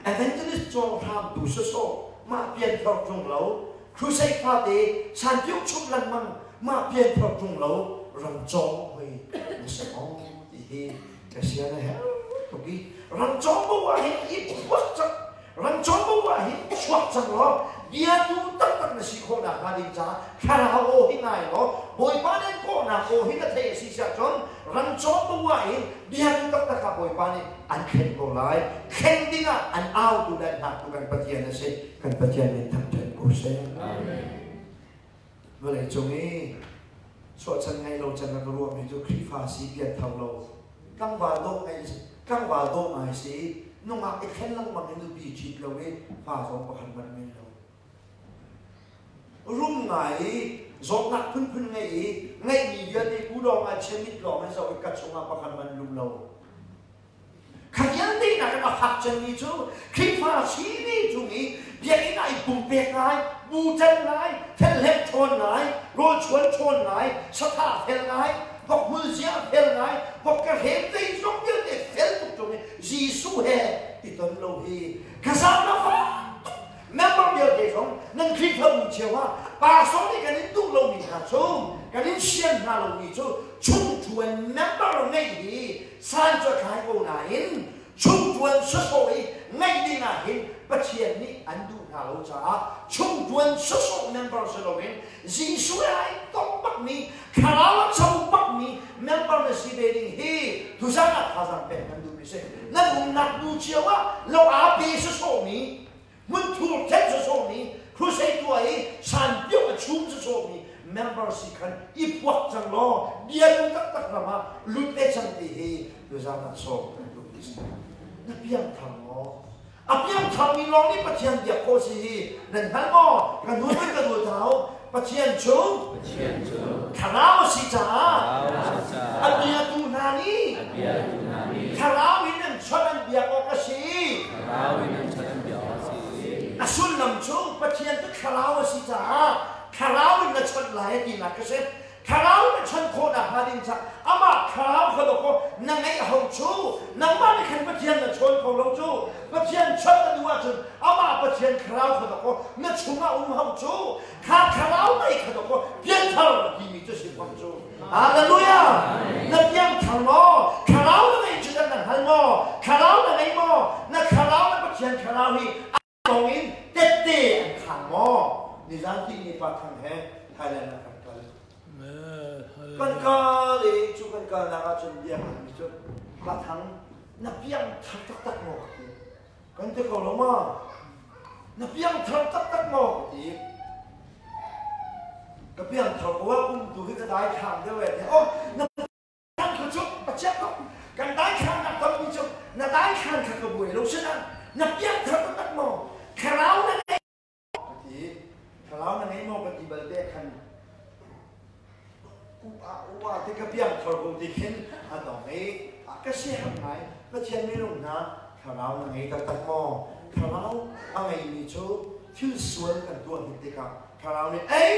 Speaker 1: evangelist cawnghramtu sawsawh, mah pianthar ṭung lo, crusade fate sanpiuk chumh lengmang mah pianthar ṭung lo, ramcawng hoi na si maw ti hi ka sian a herh tuk i ramcawng bo ah hin i phuak cang. Rangcawm bo ah hin chuak cang law biatu taktak na si khawh nakhnga ding caah thlarau aw hi ngai law Bawipa nih an kawhnak aw hi na theih a si siah cun rangcawm bo ah hin biatu taktak ah Bawipa nih an thlen ko lai. Thlen dingah an autu le an hngaktu kan Pathian a si. Kan Pathian min thangṭhat ko seh.
Speaker 2: Amen.
Speaker 1: Vawlei cung i chuahchan ngeih lo can na ka ruahmi cu Khrihfa si pianthar lo tlangval dawh ngai tlangval dawh ngai si nungak i thlen lengmang in nupi ṭhit lo i fa zong pakhat hmanh ngei lo rum ngai i zawtnak phunphun ngei i ngeihmi vialte ku lawng ah chiamit lawng in zoh i ka chungah pakhat hmanh lum lo. Kha vialte nakin a fak cemmi cu Khrihfa simi cung i biakinn ah i pumpek ngai, bu ṭan ngai, thelhlek ṭhawn ngai, rawlchuan ṭhawn ngai, sathah fel ngai, vok zia fel ngai, vok ka hrem zeizong vialte fel tuk ṭung i Jesuh he i ton lo hi kazan na fak tuk. Member vialte zong nan Khrihfabu cio ah pastor nih kan in duh lomi hna cu, kan in sian hna lomi cu chungṭuan member ngeih hi San cu a thlai ko nain chungṭuan sawsawh i ngaih ding ah hin Pathian nih an duh hna lo caah chungṭuan sawsawh member si loin Jesuh he ai tong bakmi thlarau a co bakmi member na si ve ding hi tuzan ah thazaang pek kan duhmi si. Nan umnak bu cio ah lo aa pe sawsawhmi hmunthur then sawsawhmi crusade tuah i san pio a chum sawsawhmi member si khan i puak cang law bia lu taktak ram ah lut ve cang ti hi tuzan ah sawm kan duh ti si. Na piangthar maw? A piangthar mi lawng nih Pathian biak khawh si hi nan hngal maw? Ka nu kan ka nu thau Pathian cu
Speaker 2: Pathian cu
Speaker 1: thlarau a si caah
Speaker 2: thlarau a si caah
Speaker 1: a biatu hna nih
Speaker 2: a biatu hna nih
Speaker 1: thlarau in an chawnh an biak awk a si.
Speaker 2: Thlarau in an chawnh an biak awk a si.
Speaker 1: A sullam cu Pathian cu thlarau a si caah thlarau in na chawnh lai a tinak a si. Thlarau na chawnh khawh nakhnga ding caah amah thlarau kha dawkaw na ngeih ho cu nangmah nih khan Pathian na chawn kho lo cu Pathian chawnh na duh ahcun amah Pathian thlarau kha dawkaw na chungah um ho cu kha thlarau mei kha dawkaw pianthar timi cu si fam cu. Hallelujah! Na piangthar maw? Thlarau na ngeih cu na hngal maw? Thlarau na ngei maw? Na thlarau na Pathian thlarau hi a tong in tette an khang maw? Nizan ti ni pa thang he Thailand ah kan kal. Kan kal i cu kan kalnak ah cun bia kan mi cu pa thang na piangthar taktak maw ka ti. Kan ti ko lo ma? Na piangthar taktak maw ka ti. Ka piangthar ko ah kum tu hi ka dai thlang deuh eh. Oh, na kha cu a chiah ko. Kan dai thlang nak tampi cu na dai thlang kha ka buai lo sinain na piangthar taktak maw? Thlarau na ngei ka ti. Thlarau na ngei maw ka ti balte khan upa upa ti ka piangthar ko ti khin a dong i a ka siaherh ngai. Pathian minung hna thlarau na ngei taktak maw? Thlarau a ngeimi cu thil sual kan tuah hnik tikah thlarau nih ei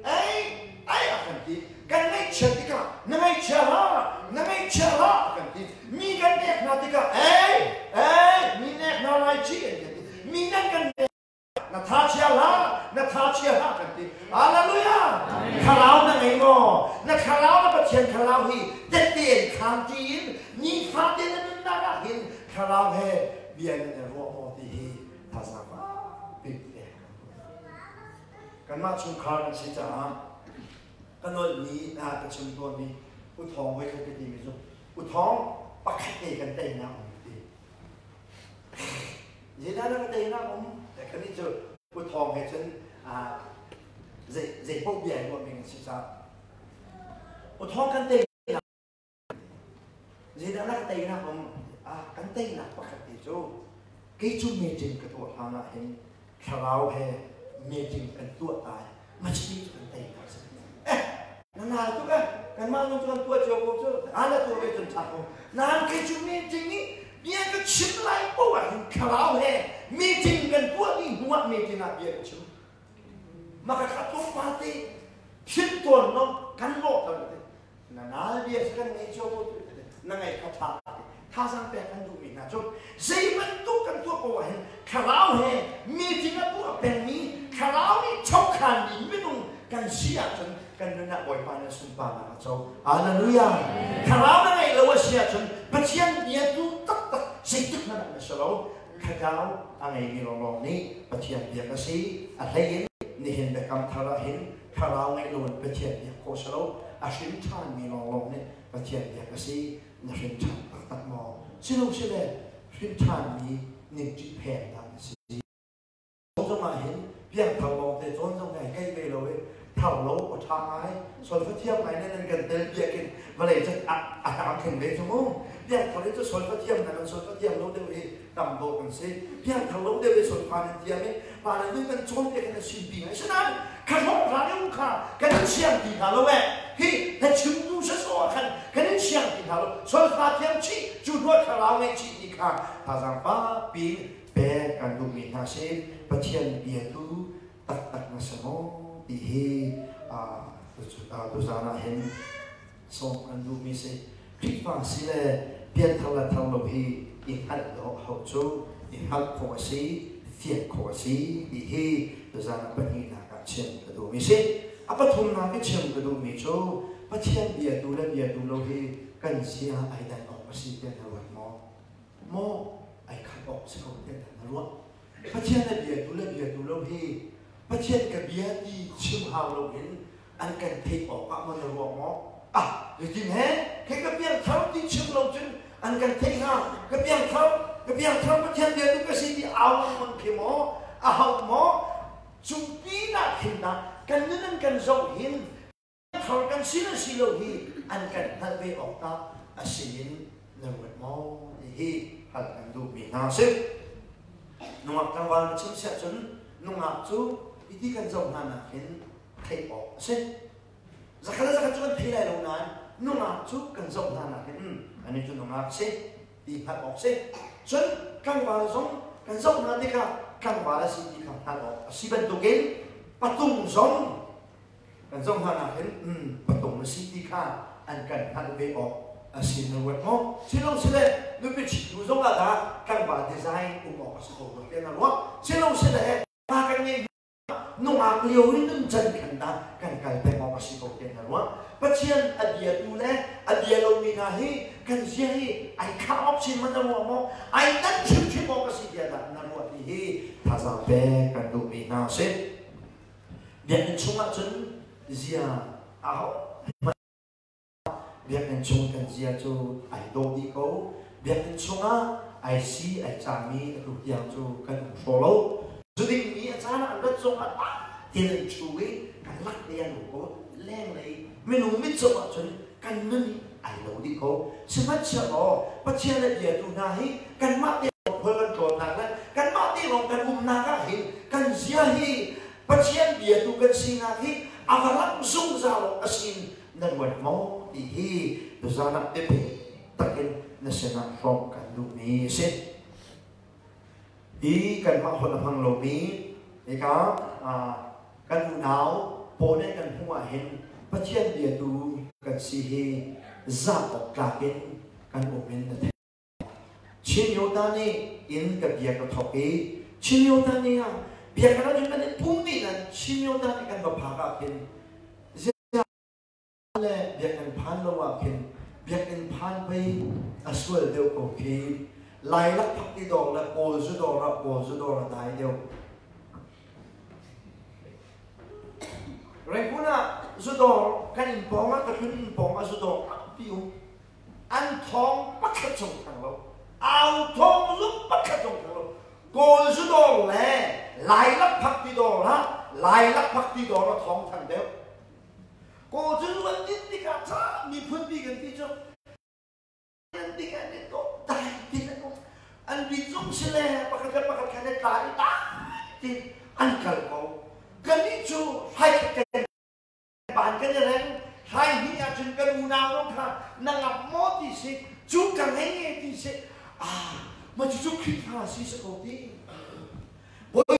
Speaker 1: ei ei a kan ti. Kan ngaihchiat tikah na ngaihchia hlah, na ngaihchia hlah a kan ti. Mi kan nek hna tikah ei ei mi nek hna lai ci an kan ti. Mi nan kan nek na tha chia hlah, na tha chia hlah kan ti. Hallelujah! Thlarau na ngei maw? Na thlarau na Pathian thlarau hi tette in khaan tiin nifate na nunnak ah hin thlarau he bia nan i ruah maw ti hi thazaang fakpi pek. Kanmah chungkhar kan si caah ka nolhmi na ka chim tawnmi U Thawng voi khat ka timi cu U Thawng pakhat te kan teinak um ti. Zeidah na ka teinak um? Kan nih cu U Thawng he cun zei zei paoh bia in ruahmi kan si caah U Thawng kan teinak Zeidah na ka teinak um? Ah, kan teinak pakhat te cu kei cu meeting ka tuah hlan ah hin thlarau he meeting kan tuah tai machini cu kan teinak si. Eh, na nal tuk eh, kanmah zong cu kan tuah cio ko cu, ah na tuah ve cun ṭha ko. Nain kei cu meeting i bia ka chim lai poah ah hin thlarau he meeting kan tuah dih hnu ah meeting ah bia ka chim. Maka kha tlawmpal te philh tawn no kan lawh ter te. Na nal bia cu kan ngei cio ko tu na ngaih kha ṭha ti thazaang pek kan duhmi hna cu zei bantuk kan tuah ko ah hin thlarau he meeting a tuah pengmi thlarau nih chokhanmi minung kan si ahcun kan nun ah Bawipa nih sunparnak a co. Hallelujah! Thlarau na ngeih lo a si ahcun Pathian bia tu taktak zeitik hmanh ah na si lo. Thlarau a ngeimi lawnglawng nih Pathian biak a si. A hlei in nihin biakam thar ah hin thlarau ngeih loin Pathian biak khawh si lo. A hrin ṭhanmi lawnglawng nih Pathian biak a si. Na hrin ṭhan taktak maw? Silo sile hrin ṭhanmi ningṭi phen dah na si? Zong ah hin piangthar lawng te cawn zong ngai kai ve lo i thar lo aw ṭha ngai solfa thiam ngai nan kan tel biakinn vawlei cun a tang theng ve cu mu. Piangthar hi cu solfa thiam na kan solfa thiam lo deuh hi tam dawh kan si. Piangthar lo deuh hi solfa nan thiam i pa le nu kan cawn te kan sin pi ngai. Sinain kha hlawh hla deuh kha kan in siang ti hna lo eh. Hi na chim tu sasawh ah khan kan in siang ti hna lo. Solfa thiam chih cu hnuah thlarau ngeih chih ti kha thazaang fakpi pek kan duhmi hna si. Pathian biatu taktak na si maw ti hi tuzaan ah hin sawm kan duhmi si. Khrihfa si le pianthar le thar lo hi i hngalh dawh hau cu i hngalh khawh a si, fian khawh a si ti hi tuzaan ah pahnihnak ah chim ka duhmi si. A pathumnak i chim ka duhmi cu Pathian biatu le biatu lo hi kan zia ai dan awk a si tiah na ruat maw? Maw ai khat awk si ko tiah na ruah? Pathian a biatu le biatu lo hi Pathian ka bia ti chim hau loin an kan theih awk ah maw na ruah maw? Ah, zeitin he? Kei ka piangthar ti chim lo cun an kan theih hnga. Ka piangthar, ka piangthar Pathian biatu ka si ti au lengmang khi maw? A hau maw? Cu pinah khin dah kan nun an kan zoh hin thar kan si le si lo hi an kan hngalh ve awk tah a si in na ruat maw ti hi hal kan duhmi hna a si. Nungak tlangval na chim siah cun nungak cu iti kan zoh hna nak hin theih awk a si. Zakhat le zakhat cu kan thei lai lo nain nungak cu kan zoh hna nak hin ani cu nungak si ti hngalh awk si. Cun tlangval zong kan zoh hna tikah tlangval a si ti kha hngalh awk a si bantukin patung zong kan zoh hna nakin patung na si ti kha an kan hngalh ve awk a si na ruat maw? Silo sile nupi ṭhit hnu zong ah dah tlangval design um awk a si ko rua tiah na ruah? Silo sile pa kan ngeih nungak lio in nun can khan dah kan kal peng awk a si ko tiah na ruah? Pathian a biatu le a bia lomi hna hi kan zia hi ai khah awk chin man na ruah maw? Ai dan hrimhrim awk a si tiah dah na ruah ti hi thazaang pek kan duhmi hna a si. Biakinn chungah cun zia aho biakinn chung kan zia cu ai dawh dih ko. Biakinn chungah ai si ai cami atu tiang cu kan um hraw lo. Zuding mi a caan ah an rat zong ah tin an chu i kan lak te an um ko. Lenglei minung mit zong ah cun kan nun hi ai lo dih ko. Sihmanhsehlaw Pathian a biatu hna hi kanmah te khual kan tlawnnak le kanmah te lawng kan umnak ah hin kan zia hi Pathian biatu kan sinak hi a va langh zungzal awk a si na ruat maw ti hi tuzaan ah biapi takin na sinah hrawmh kan duhmi a si. Hi kanmah holh a hmang lomi hika kan unau pawl nih kan hmuh ah hin Pathian biatu kan si hi zah awk tlak in kan um in na theih. Chin Yota nih inn ka bia ka thawk i Chin Yota nih ah bia kan ahcun kan i pum dih nan Chin Yota nih kan va phak ah khin ziah le biakinn phan lo ah khin biakinn phan pei a sual deuh ko khi. Lai lakphak ti dawr le Kawl zu dawr ah Kawl zu dawr a dai deuh. Rangoon ah zu dawr kan inn pawng ah ka tlun inn pawng ah zu dawr tampi um. An thawng pakhat zong thang lo. Au thawng zong pakhat zong thang lo. Kawl zu dawr le Lai lakphak ti dawr ah Lai lakphak ti dawr a thawng thang deuh. Kawl cu an din tikah ca miphun pi kan ti cu an tik an i dawh dai tin an um. An bit zong si le pakhat le pakhat khan i tla i dai tin an kal ko. Kannih cu hlai khat ban kan i reng. Hlai hnih ahcun kan unau zong kha na ngap maw ti si, cu ka ngei e ti si. Ah, ma cucu Khrihfa si si ko ti. Bawi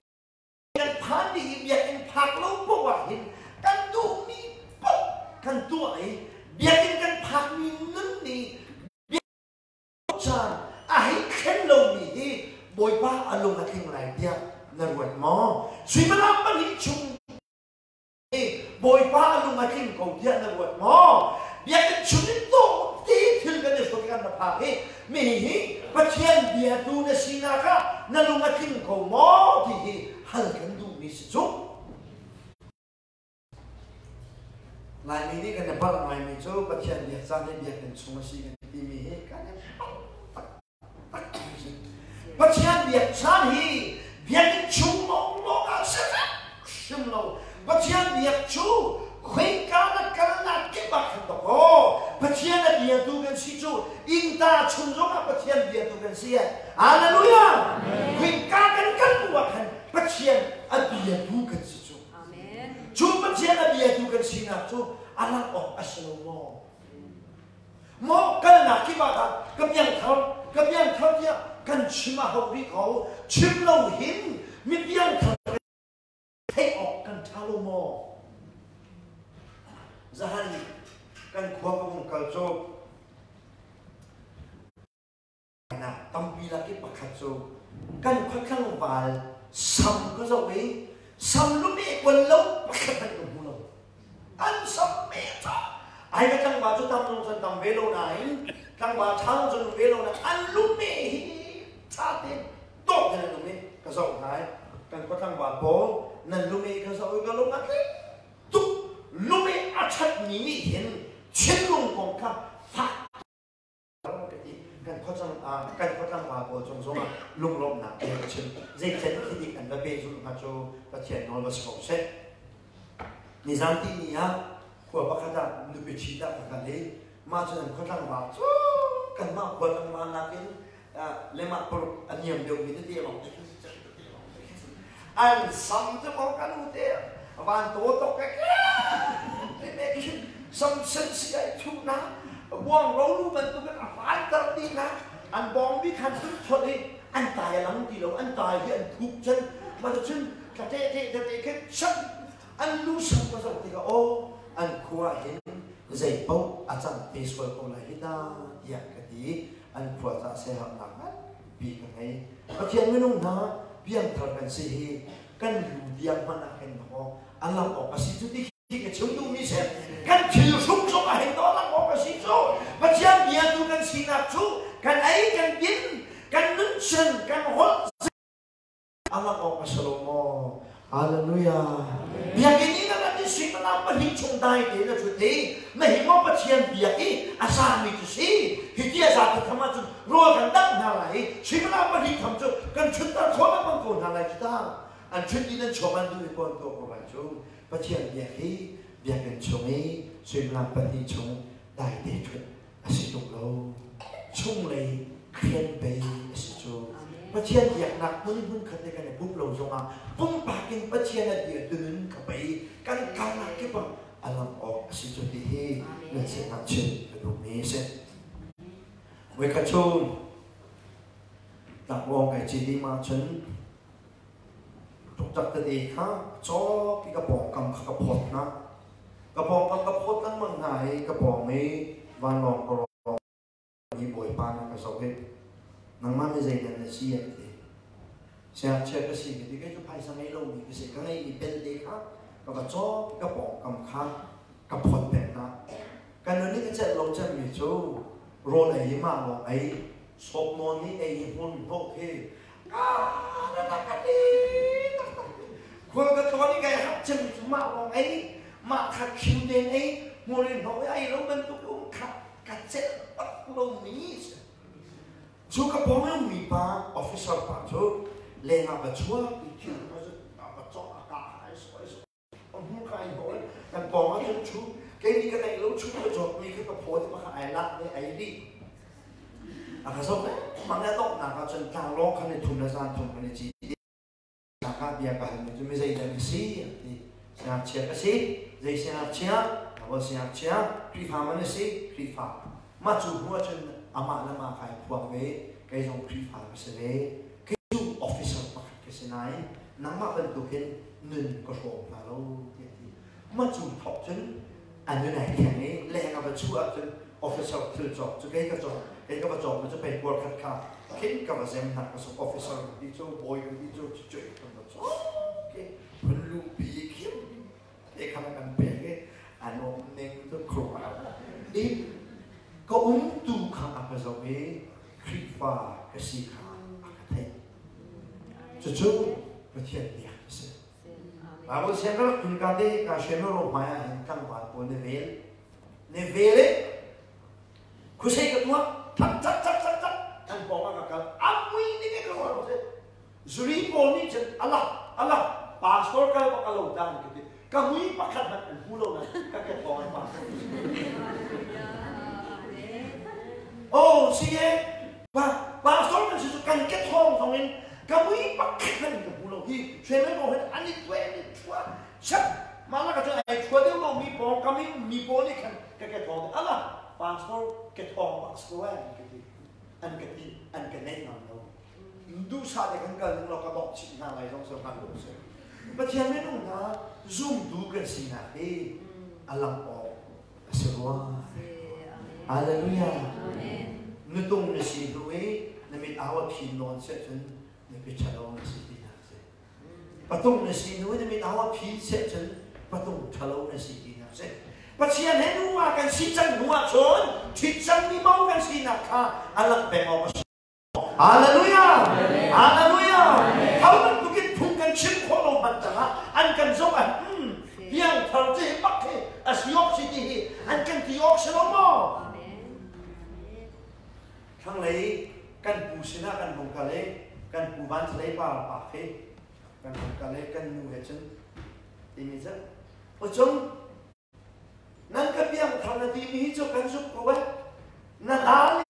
Speaker 1: kan phan dih i biakinn phak lo paoh ah hin kan duhmi paoh kan tuah i biakinn kan phakmi nun nih caan a hei thlen lomi hi Bawipa a lung a tling lai tiah na ruat maw? Suimilam 2 chung Bawipa a lung a tling ko tiah na ruat maw? Biakinn chung in dawh ti thil kan i hruk i kan ra phak hi mi hi Pathian biatu na sinak ah na lung a tling ko maw ti hi hal kan duhmi si cu. Laimi nih kan i palh ngaimi cu Pathian biak caan hi biakinn chung a si kan timi hi kan i palh taktak si. Pathian biak caan hi biakinn chung lawnglawng ah si hrim lo. Pathian biak cu khoika na kalnak kip ah khan dok aw. Pathian a biatu kan si cu innta chung zongah Pathian biatu kan si. Hallelujah! Khoika kan kal bu ah khan Pathian a biatu kan si cu. Cu Pathian a biatu kan sinak cu a langh awk a si lo maw? Maw kalnak kip ah dah ka piangthar, ka piangthar tiah kan chim a hau rih ko. Chim lo hin mi piangthar theih awk kan ṭha lo maw? Zahan kan khua ka vung kal cu nak tampi lak i pakhat cu kan khua tlangval sam ka zoh i sam lumi kuan lo pakhat hmanh ka hmu lo. An sam me ca ai ka tlangval cu tam zong cun tam ve lo nain tlangval ṭha zong cun ve lo nain an lumi hi ṭha tein dawh in an um i ka zoh hna i kan khua tlangval pawl nan lumi ka zoh i ka lung a tling tuk. Lumi a ṭhatmi nih hin thinlung kong kha fak kan khuacang kan khuatlangval pawl cung zongah lunglawmhnak bia ka chim. Zeicen khi dik an va pehzulh hnga cu Pathian nawl va si ko seh. Nizan ti ni ah khua pakhat ah nupi ṭhi dah ka kal i mah cu an khuatlangval cu kanmah khuatlangval nakin lemah paruk a niam deuhmi tete lawng te an sam cu ko kan u te van to tok ke ke sam sen si ai thu na buang ro lu bantukin a van tar ti na an bawng bi khan tun thot i an tai lang ti lo, an tai hi an thuk cun ma cun tla te te te te khin chan an lu sam ka zoh tikah aw an khua hin zei paoh a cang te sual ko lai hi ta tiah ka ti. An khua ca siaherhnak nganpi ka ngei. Pathian minung hna, piangthar kan si hi kan lu tiang hmanh ah khin aw a lang awk a si cu ti khi ka chim duhmi si. Kan thil hruk zong ah hin to lang awk a si cu. Pathian bia tu kan sinak cu kan ei, kan din, kan nunchen, kan holh a lang awk a si lo maw? Hallelujah. Biakinn i na rat i suimilam pahnih chung dai tein na ṭhut i na hi maw Pathian biak i a zami cu si. Hi ti a zat tham ahcun rawl kan dangh hna lai i suimilam pahnih tham cu kan ṭhutter khawh lengmang ko hna lai cu ta. An ṭhut i nan chuak an duh i kawn tuah ko lai cu. Pathian biak hi biakinn chung i suimilam pahnih chung dai te ṭhut a si tuk lo. Chunglei khen pei a si cu. Pathian biaknak hmun hmun khat le kan i pumh lo zongah pumpak in Pathian a bia tunun ka pei kan kalnak kip ah a lang awk a si cu ti hi nan sinah chim ka duhmi a si. Voikhat cu tlangwang kai ci ding ahcun tuktak tete kha cawk i ka pawngkam kha ka phawt hna. Ka pawngkam ka phawt lengmang hna i ka pawng i vanlawng ka mi bawipa na ka zoh i nangmah mi zeidah na si an ti. Siangchia ka si ka ti. Kei cu phaisa ngei lomi ka si. Ka ngeihmi pelte kha ka va cawk, ka pawngkam kha ka phawt peng hna. Ka nun i ka celh lo cemmi cu rawl ei i mah lawng ei, sawp nawn i ei i hmun hnawh khi Khual ka tlawn i kai hak cemmi cu mah lawng ei, mah kha khim tein ei, hmur in hnawh i ei lo bantuk um kha ka celh bak lomi si. Cu ka pawng i ummi pa, officer pa cu leng ah va chuak i thil kha cu a va cawk a ka ai sawi sawi. A hmur kha ai hnawh i kan pawng ah cun chu kei nih ka neih lo chu ka cawkmi kha ka phaw ti kha ai lak i ai rih. A ka zoh lengmang i a donghnak ah cun tlanglawng khan i thum le zan thum kan i cit i ah bia ka halmi cu mi zeidah na si an ti. Siangngakchia ka si. Zei siangngakchia? Baibal siangngakchia. Khrihfa man na si? Khrihfa. Mah cu hnu ahcun amah le mah kai phuak ve. Kei zong Khrihfa ka si ve. Kei cu officer pakhat ka si nain nangmah bantukin nun ka hrawm hna lo tiah a ti. Mah cu thawk cun a nun ai thleng i leng a va chuah ahcun officer thil cawk cu kei ka cawk, kei ka va cawk mi cu pei kuar khat kha khin ka va zem hna ka suk officer kan ti cu bawi kan ti cu cucu kan va cawk ke phun lupi khim te kha kan pek i an um ning cu khuaruah i ka um tu kha a ka zoh i Khrihfa ka ka si kha a ka theih. Cucu Pathian bia a si. Bible siang ka rak tlun ka te ka hriam ro hmai ah hin tlangval pawl na vel. Na vel i khusei ka tuah thak thak thak thak thak an pawng ah ka kal. A mui ning ka ruah lo si. Zuri pawl nih cun ala ala pastor kal bak a lo ta an ka ti. Ka mui pakhat hmanh an hmu lo na ka ke thawng an pastor. Oh, si e pa pastor kan si cu kan ke thawng thawng in ka mui pakhat hmanh in ka hmu lo. Hi hriam ko hin an i tuai an i thua chap mah la ka cu ai thua deuh lo mi pawl ka mi mi pawl nih khan ka ke thawng ala pastor ke thawng bak si ko an ka ti an ka ti an ka neih ngam lo. Duhsah te kan kal ning law ka bawk chih hna lai zong so hngal lo si. Pathian minung hna zumtu kan sinak hi a lang awk a si rua. Hallelujah. Nutung na si hnu i na mit au a phin nawn seh cun na pi ṭhalo na si tinak si. Patung na si hnu i na mit au a phin seh cun patung ṭhalo na si tinak si. Pathian he nuva kan si cang hnu ahcun ṭhit cangmi mo kan sinak kha a langh peng awk a si. Hallelujah! Hallelujah! Ho bantukin phung kan chim khawh lo hmanh caah an kan zoh ah piangthar cu hi bak hi a si awk si ti hi an kan ti awk si lo maw? Thlanglei kan pu sinah kan hung kal i kan pu van thlei pa pa khi kan hung kal i kan nu he cun timi cu Ucung nan ka piangthar na timi hi cu kan zumh ko eh na dal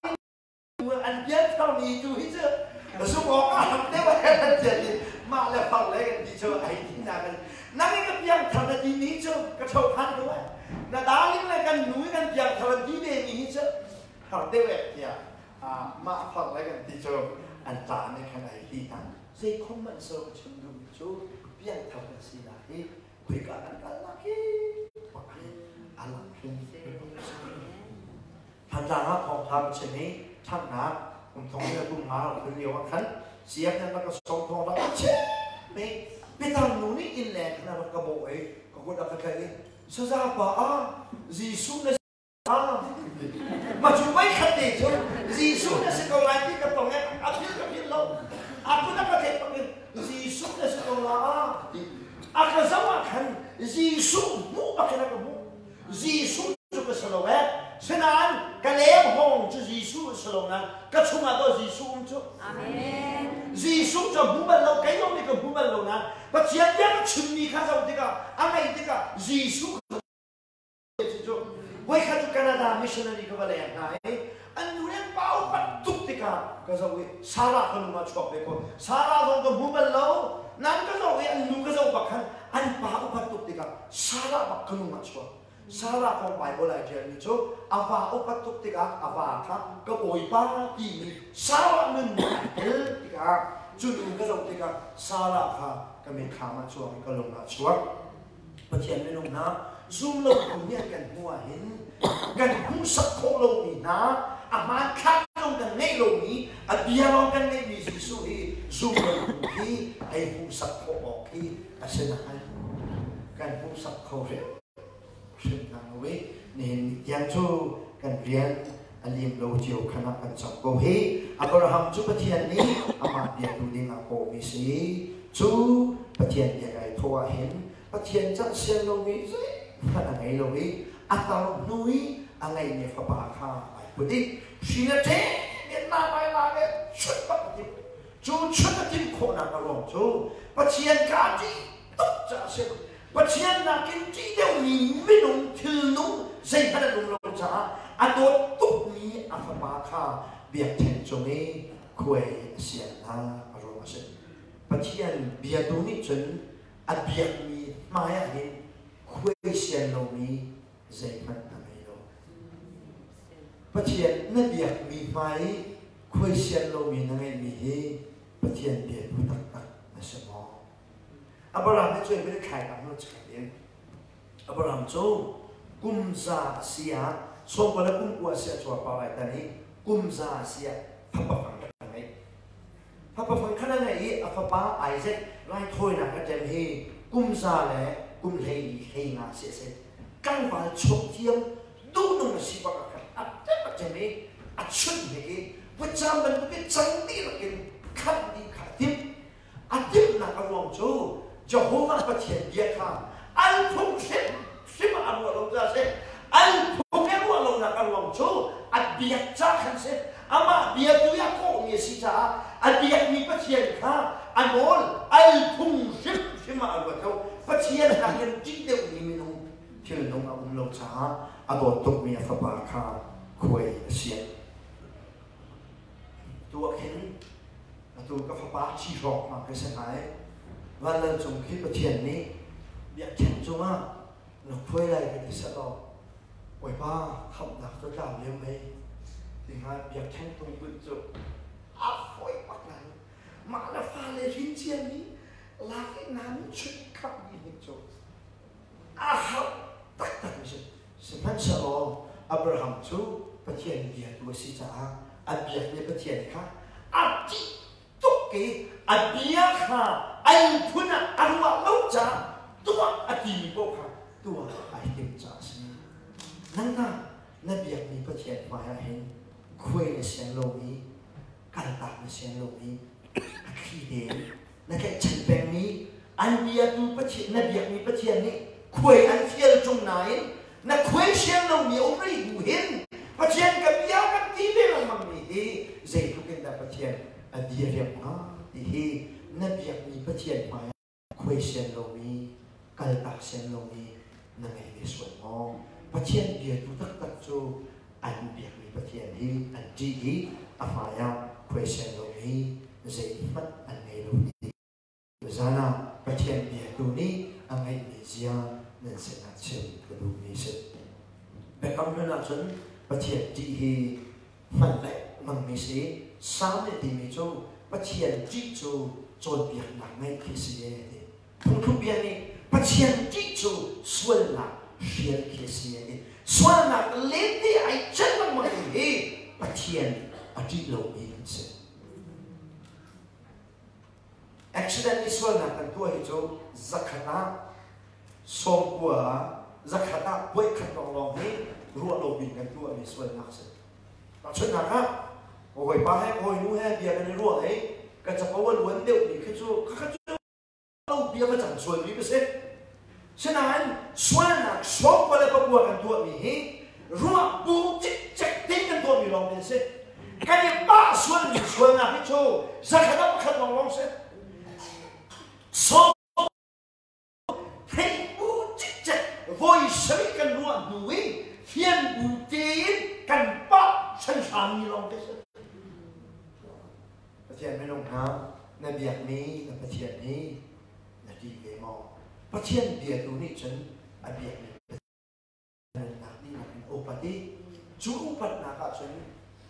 Speaker 1: An pianthar mi tu hi cu zumh awk a har deuh an tian i mah le far le kan ti cu ai ti na kan nang i ka piangthar na ti mi cu ka tho khan ko eh na darling le kan nu i kan piangthar an ti ve mi hi cu har deuh eh tiah mah far le kan ti cu an ta ne khan ai ti hna zei khom man so ka chim duh mi cu piangthar kan sinak hi khoika kan kalnak hi a lang hrim. Thantlang ah thawngtha ka chim i ṭhanghnak kum thong le kum nga rak phun lio ah khan sianginn rak ka sawm thawng rak ka chim i pitar nu nih inn leng khan a rak ka bawh i ka kut a ka tlaih i saza pa ah Jesuh na ah ma cu voi khat te cu Jesuh na si ko lai ti ka tong i a phil ka phil lo a kut a ka tlaih bak in Jesuh na si ko la ah ti a ka zoh ah khan Jesuh hmuh bak in a ka hmuh. Jesuh cu ka si lo eh. Sinain ka leng hawng cu Jesuh a si lo nain ka chungah daw Jesuh um cu.
Speaker 3: Amen.
Speaker 1: Jesuh cu a hmu bal lo, kei zong nih ka hmu bal lo nain Pathian bia ka chimmi kha zoh tikah a ngaih tikah Jesuh cu voikhat cu Canada missionary ka va leng hna i an nu le pa upat tuk tikah ka zoh i Sarah ka lung ah chuak ve ko. Sarah zong ka hmu bal lo. Nan ka zoh i an nu ka zoh bak khan an pa upat tuk tikah Sarah bak ka lung ah chuak. Sarah kong Baibal ai ṭialmi cu a va upat tuk tikah a va kha ka bawipa timi Sarah nun nih a tel tikah cu nu ka zoh tikah Sarah kha ka mitthlam ah chuak i ka lung ah chuak. Pathian minung hna zum lotu nih an kan hmuh ahhin kan hmuhsak khawh lomi hna a hmanthlak zong kan ngeih lomi a bia lawng kan ngeihmi Jesuh hi zum lotu hi ei hmuhsak khawh awk hi a si nain kan hmuhsak kho hrim hrim hna lo i nihin ni tiang cu kan rian a lim lo cio khan ah kan cam ko hi. Abraham cu Pathian nih amah biatu ding ah kawhmi si. Cu Pathian bia kai thawh ah hin Pathian cah sian lomi zeihmanh a ngei lo i a tar hnu i a ngeihmi fapa kha ai put i hri le ṭe in na mai la le chut bak a timh. Cu chut a timh khawhnak a ruang cu Pathian ka ṭih tuk caah a si. Pathian nakin ṭih deuhmi minung thilnung zeihmanh an um lo caah a dawt tukmi a fapa kha biakṭheng cung i khuai a siannak a ruang a si. Pathian biatu nih cun a biakmi hmai ah hin khuai sian lomi zeihmanh a ngei lo. Pathian na biakmi hmai i khuai sian lomi na ngeihmi hi Pathian biatu taktak na si maw? Abraham nih cun bin thlai kam nu chek in Abraham cu kum za a si ah sawmkua le kum kua a si ah cuar pa lai tan i kum za a si ah fapa fang a ngei. Fapa fang khan a ngei i a fapa Isaac raithawinak a ṭem hi kum za le kum 14 hlei nga si a si. Tlangval chuak thiam duhnung a si bak ah khan a ṭem a ṭem i a chunh hnik i Vutcam bantukin cang dihlak in khamh dih kha a timh. A timhnak a ruang cu Jehovah Pathian bia kha an phung hrimhrim ah a ruah lo caah a si. An phung i ruah lonak a ruang cu a biak ca khan si. Amah bia tu i a kawhmi a si caah a biakmi Pathian kha a nawl al phung hrimhrim ah a ruat lo. Pathian nakin ṭih deuhmi minung thilnung a um lo caah a dawt tukmi a fapa kha khuai a sianh. Tu ah khin atu ka fapa thi hrawk ma ka si hnga i vanlal cung khi Pathian nih biakṭheng cungah na khuai lai ka ti seh law Bawipa khamhnak cu tlau lem mei ti hnga biakṭheng tung bunh cu a fawi bak lai. Mah le fale rin ciami lak i nan chuih khamh dih hnik cu a har taktak mi si. Sihmanhsehlaw Abraham cu Pathian biatu a si caah a biakmi Pathian kha a ṭih tuk i a bia kha an phun ah a ruah lo caah tuah a timi paoh kha tuah ai timh caah a si. Nangmah na biakmi Pathian hmaiah hin khuai na sian lomi, kaltak na sian lomi, a thli tein na tlaihchan pengmi an biatu Pathian na biakmi Pathian nih khuai an fial ṭung nain na khuai sian lomi a um rih bu hin Pathian ka bia kan ti ve lengmangmi hi zeitluk in dah Pathian a diriam hnga ti hi na biakmi Pathian hmai khuai sian lomi kaltak sian lomi na ngei ve sual maw? Pathian biatu taktak cu an biakmi Pathian hi an ṭih i a hmaiah khuaisen lomi zeihmanh an ngei lo ti zan ah Pathian biatu nih a ngeihmi zia nan sinah chim ka duhmi si. Biakam hlun ahcun Pathian ṭih hi hman lengmangmi si. Salm nih timi cu Pathian ṭih cu cawnpiaknak ngeih khi si e ti. Phungthluk bia nih Pathian ṭih cu sualnak hrial khi a si a ti. Sualnak lente ai can lengmang mi hi Pathian a ṭih lomi an si. Accident i sualnak kan tuah hi cu zakhat ah 90 ah zakhat ah voikhat lawnglawng hi ruah lo bik kan tuahmi sualnak si. Tahchunhnak ah, hawipa he hawinu he bia kan i ruah i ka capo a luan deuhmi khi cu khakha cu lo bia va cang sualmi ka si. Sinain sualnak 90 le pakua kan tuahmi hi ruah bu cikcek tein kan tuahmi lawng te si. Kan i pah sualmi sualnak hi cu zakhat ah pakhat lawnglawng si. Sawm theih bu cikcek voi sarih kan ruah hnu i fian bu tein kan pah hranhrammi lawng te si. Pathian minung hna, na biakmi na Pathian hi na ṭih ve maw? Pathian biatu nih cun a biakmi nunnak dihlak in a upat i cu upatnak ah cun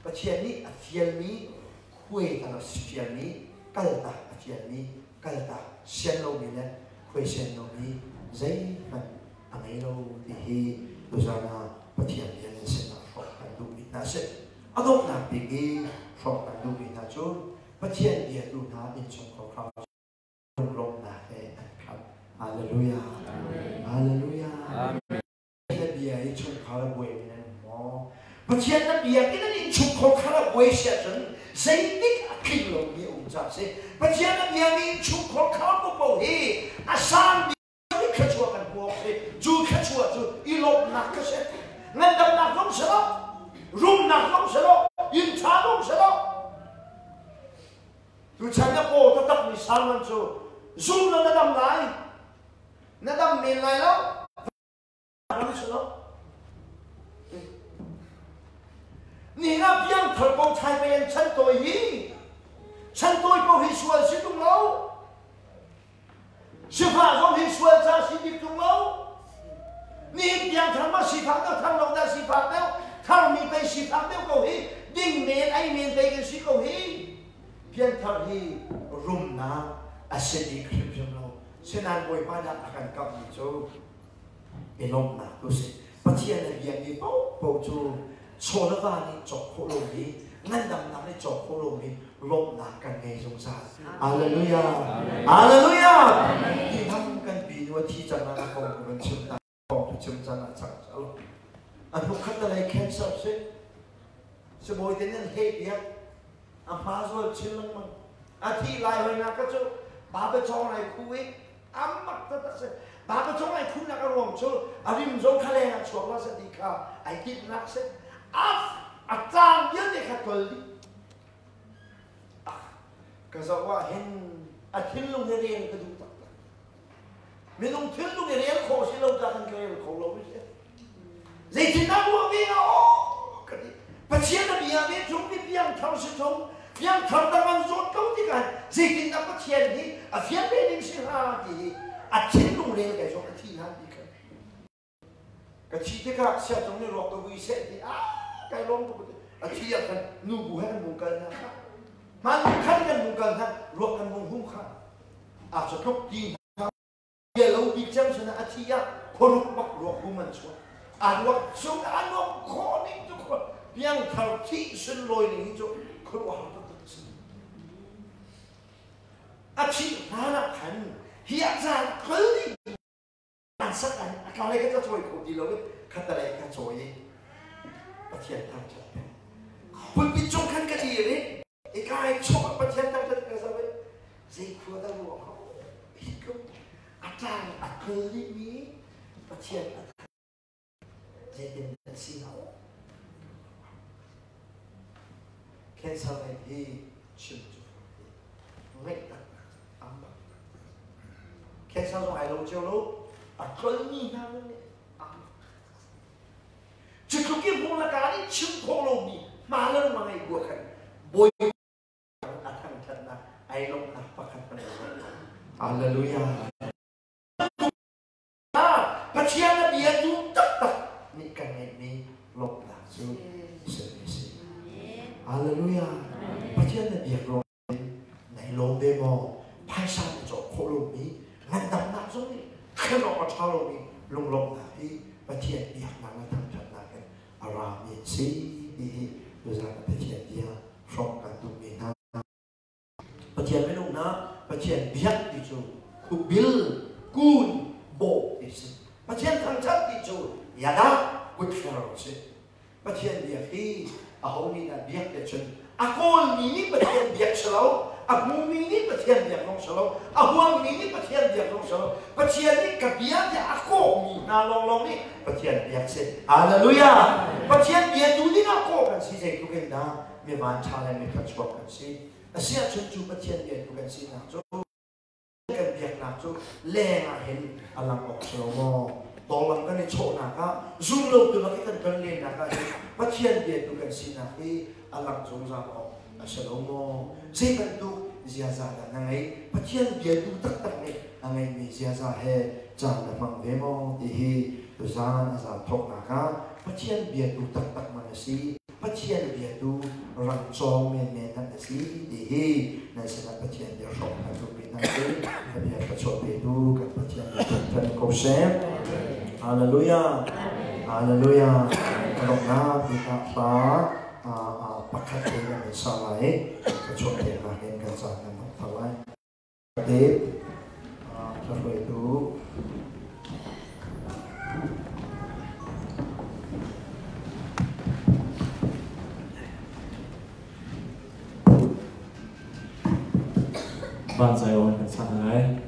Speaker 1: Pathian nih a fialmi khuai a fialmi kaltak a fialmi kaltak sian lomi le khuai sian lomi zeihmanh a ngei lo ti hi tuzan ah Pathian bia nan sinah hrawk kan duhmi hna a si. A donghnak bik i hrawk kan duhmi hna cu Pathian biatu hna innchungkhar kha lunglawmhnak he an khat. Hallelujah. Hallelujah.
Speaker 2: Amen.
Speaker 1: Na bia i chungkhar a buai mi nan um maw? Pathian na bia in an innchungkhar khar a buai si ahcun zeitik a tling lomi a um caah a si. Pathian na bia mi innchungkhar khar popo hi a sang bik thluachuah kan hmu awk si. Cu thluachuah cu i lawmhnak kha si. Ngandamnak zong si lo, rumnak zong si lo, inn ṭha zong si lo. Tuchan na paw taktakmi salmon cu zum law na dam lai. Na dam men lai lo. Nihin ah piangthar ko thai pei an chan tawi hi. Chan tawi ko hi sual si tung lo. Sifah zong hi sual ca si bik tung lo. Nihin piangthar ma sifak deuh thar lo dah sifak deuh tharmi pei sifak deuh ko hi ding men ei men pei kan si ko hi. Piangthar hi rumnak a si bik hrimhrim lo. Sinain Bawipa dah a kan kamhmi cu i lawmhnak tu si. Pathian a biami paohpaoh cu chaw le va nih cawk khawh lomi, ngandamnak nih cawk khawh lomi lawmhnak kan ngei zungzal. Hallelujah. Hallelujah. Hi hang kan pi nu a thi cang ah kong ku kan chim ta kong tu chim cang ah cang alo. A hnuk khat na lei cancer si. Sibawi te nan he piak. A hma zual chin lengmang. A thi lai hoi na ka cu baba chong lai khu i amak taktak si. Baba chong lai khu nak a ruang cu a rim zong kha leng ah chuak la sa ti kha ai timhnak si. A cang vialte kha tol dih. Ka zoh ah hin a thinlung hi rel ka duh taktak. Minung thinlung i rel khawh si lo ca kan ka rel kho lo si. Zeitindah ruah ve nga aw ka ti. Pathian a bia ve chung mi piangthar si chung piangthar dang an zawt ko tikah zeitindah Pathian hi a fian ve ding si hnga ti hi a thinlung rel kai zong a thi hna ti kha. Ka thi tikah siacung nih ruak ka vui seh ti ah kai lawm tuk a thi ah khan nu bu he kan hung kal hna kha. Hman khan kan hung kal hna ruak kan hung hum kha. A cu tluk ti hna bia lo bik cem sin a thi ah khuaruk bak ruak hum an chuak. A ruak chung a nuamh khawh ning cu piangthar thih sunlawi ning hi cu khuaruahhar taktak a si. A thih hlan ah khan hi a caan kal ding an sak an a tla lei ka cawi kho ti lo i khatalei ka cawi i Pathian thangṭhat peng. Pulpit cung khan ka dir i i kai chawh Pathian thangṭhat ka zoh i zei khua dah ruah ko hi tluk a tlang a kal dihmi Pathian a zeitin an si hnga Cancer rate hi chim cu ngaih taktak am bak Cancer zong ai lo cio lo a tlolmi hna zong nih am cu tluk i hmung la ka nih chim khawh lomi hma le lung a ngei bu khan bawi a thangthatnak ai lawmhnak pakhat kan Hallelujah. Pathian a bia tu taktak nih kan ngeihmi lawmhnak cu si si. Hallelujah. Pathian na biak ruang in nai lawm ve maw? Phaisa na cawk khawh lomi, ngandamnak zong nih khen awk a ṭha lomi lunglawmhnak hi Pathian biaknak le thangṭhatnak in a rami an si ti hi tuzaan Pathian bia hrawmh kan duhmi hna. Pathian minung hna Pathian biak ti cu khupbil kun bawh ti si. Pathian thangṭhat ti cu yada kutfer si. Pathian biak hi aho nih dah biak te cun a kawlmi nih Pathian biak si lo, a hmumi nih Pathian biak zong si lo, a huammi nih Pathian biak zong si lo. Pathian nih ka bia tiah a kawhmi hna lawnglawng nih Pathian biak si. Hallelujah! Pathian bia tu ding ah kawh kan si zeitluk in dah mi vanṭha le mi thluachuak kan si. Asiahcun cu Pathian biatu kan sinak cu kan biaknak cu leng ah hin a lang awk si lo maw? Tawnglam kan i chawhnak ah zumlotu lak i kan ton lennak ah hin Pathian biatu kan sinak hi a lang zungzal awk a si lo maw? Zei bantuk ziaza dah na ngei? Pathian biatu taktak nih a ngeimi ziaza he caan na hmang ve maw? Ti hi tuzaan a zan thawknak ah Pathian biatu taktak man a si. Pathian biatu rang cawng menmen an si ti hi nan sinah Pathian bia hrawk kan duhmi hna cu ka bia thluachuah petu kan Pathian nih kan ko seh. Hallelujah. Hallelujah. Kalawmnak bikah hla pakhat te kan sa lai. Thluachuah peknak in kan caan kan dong thar lai. Dave, hruaitu
Speaker 3: Van Zion kan sang lai.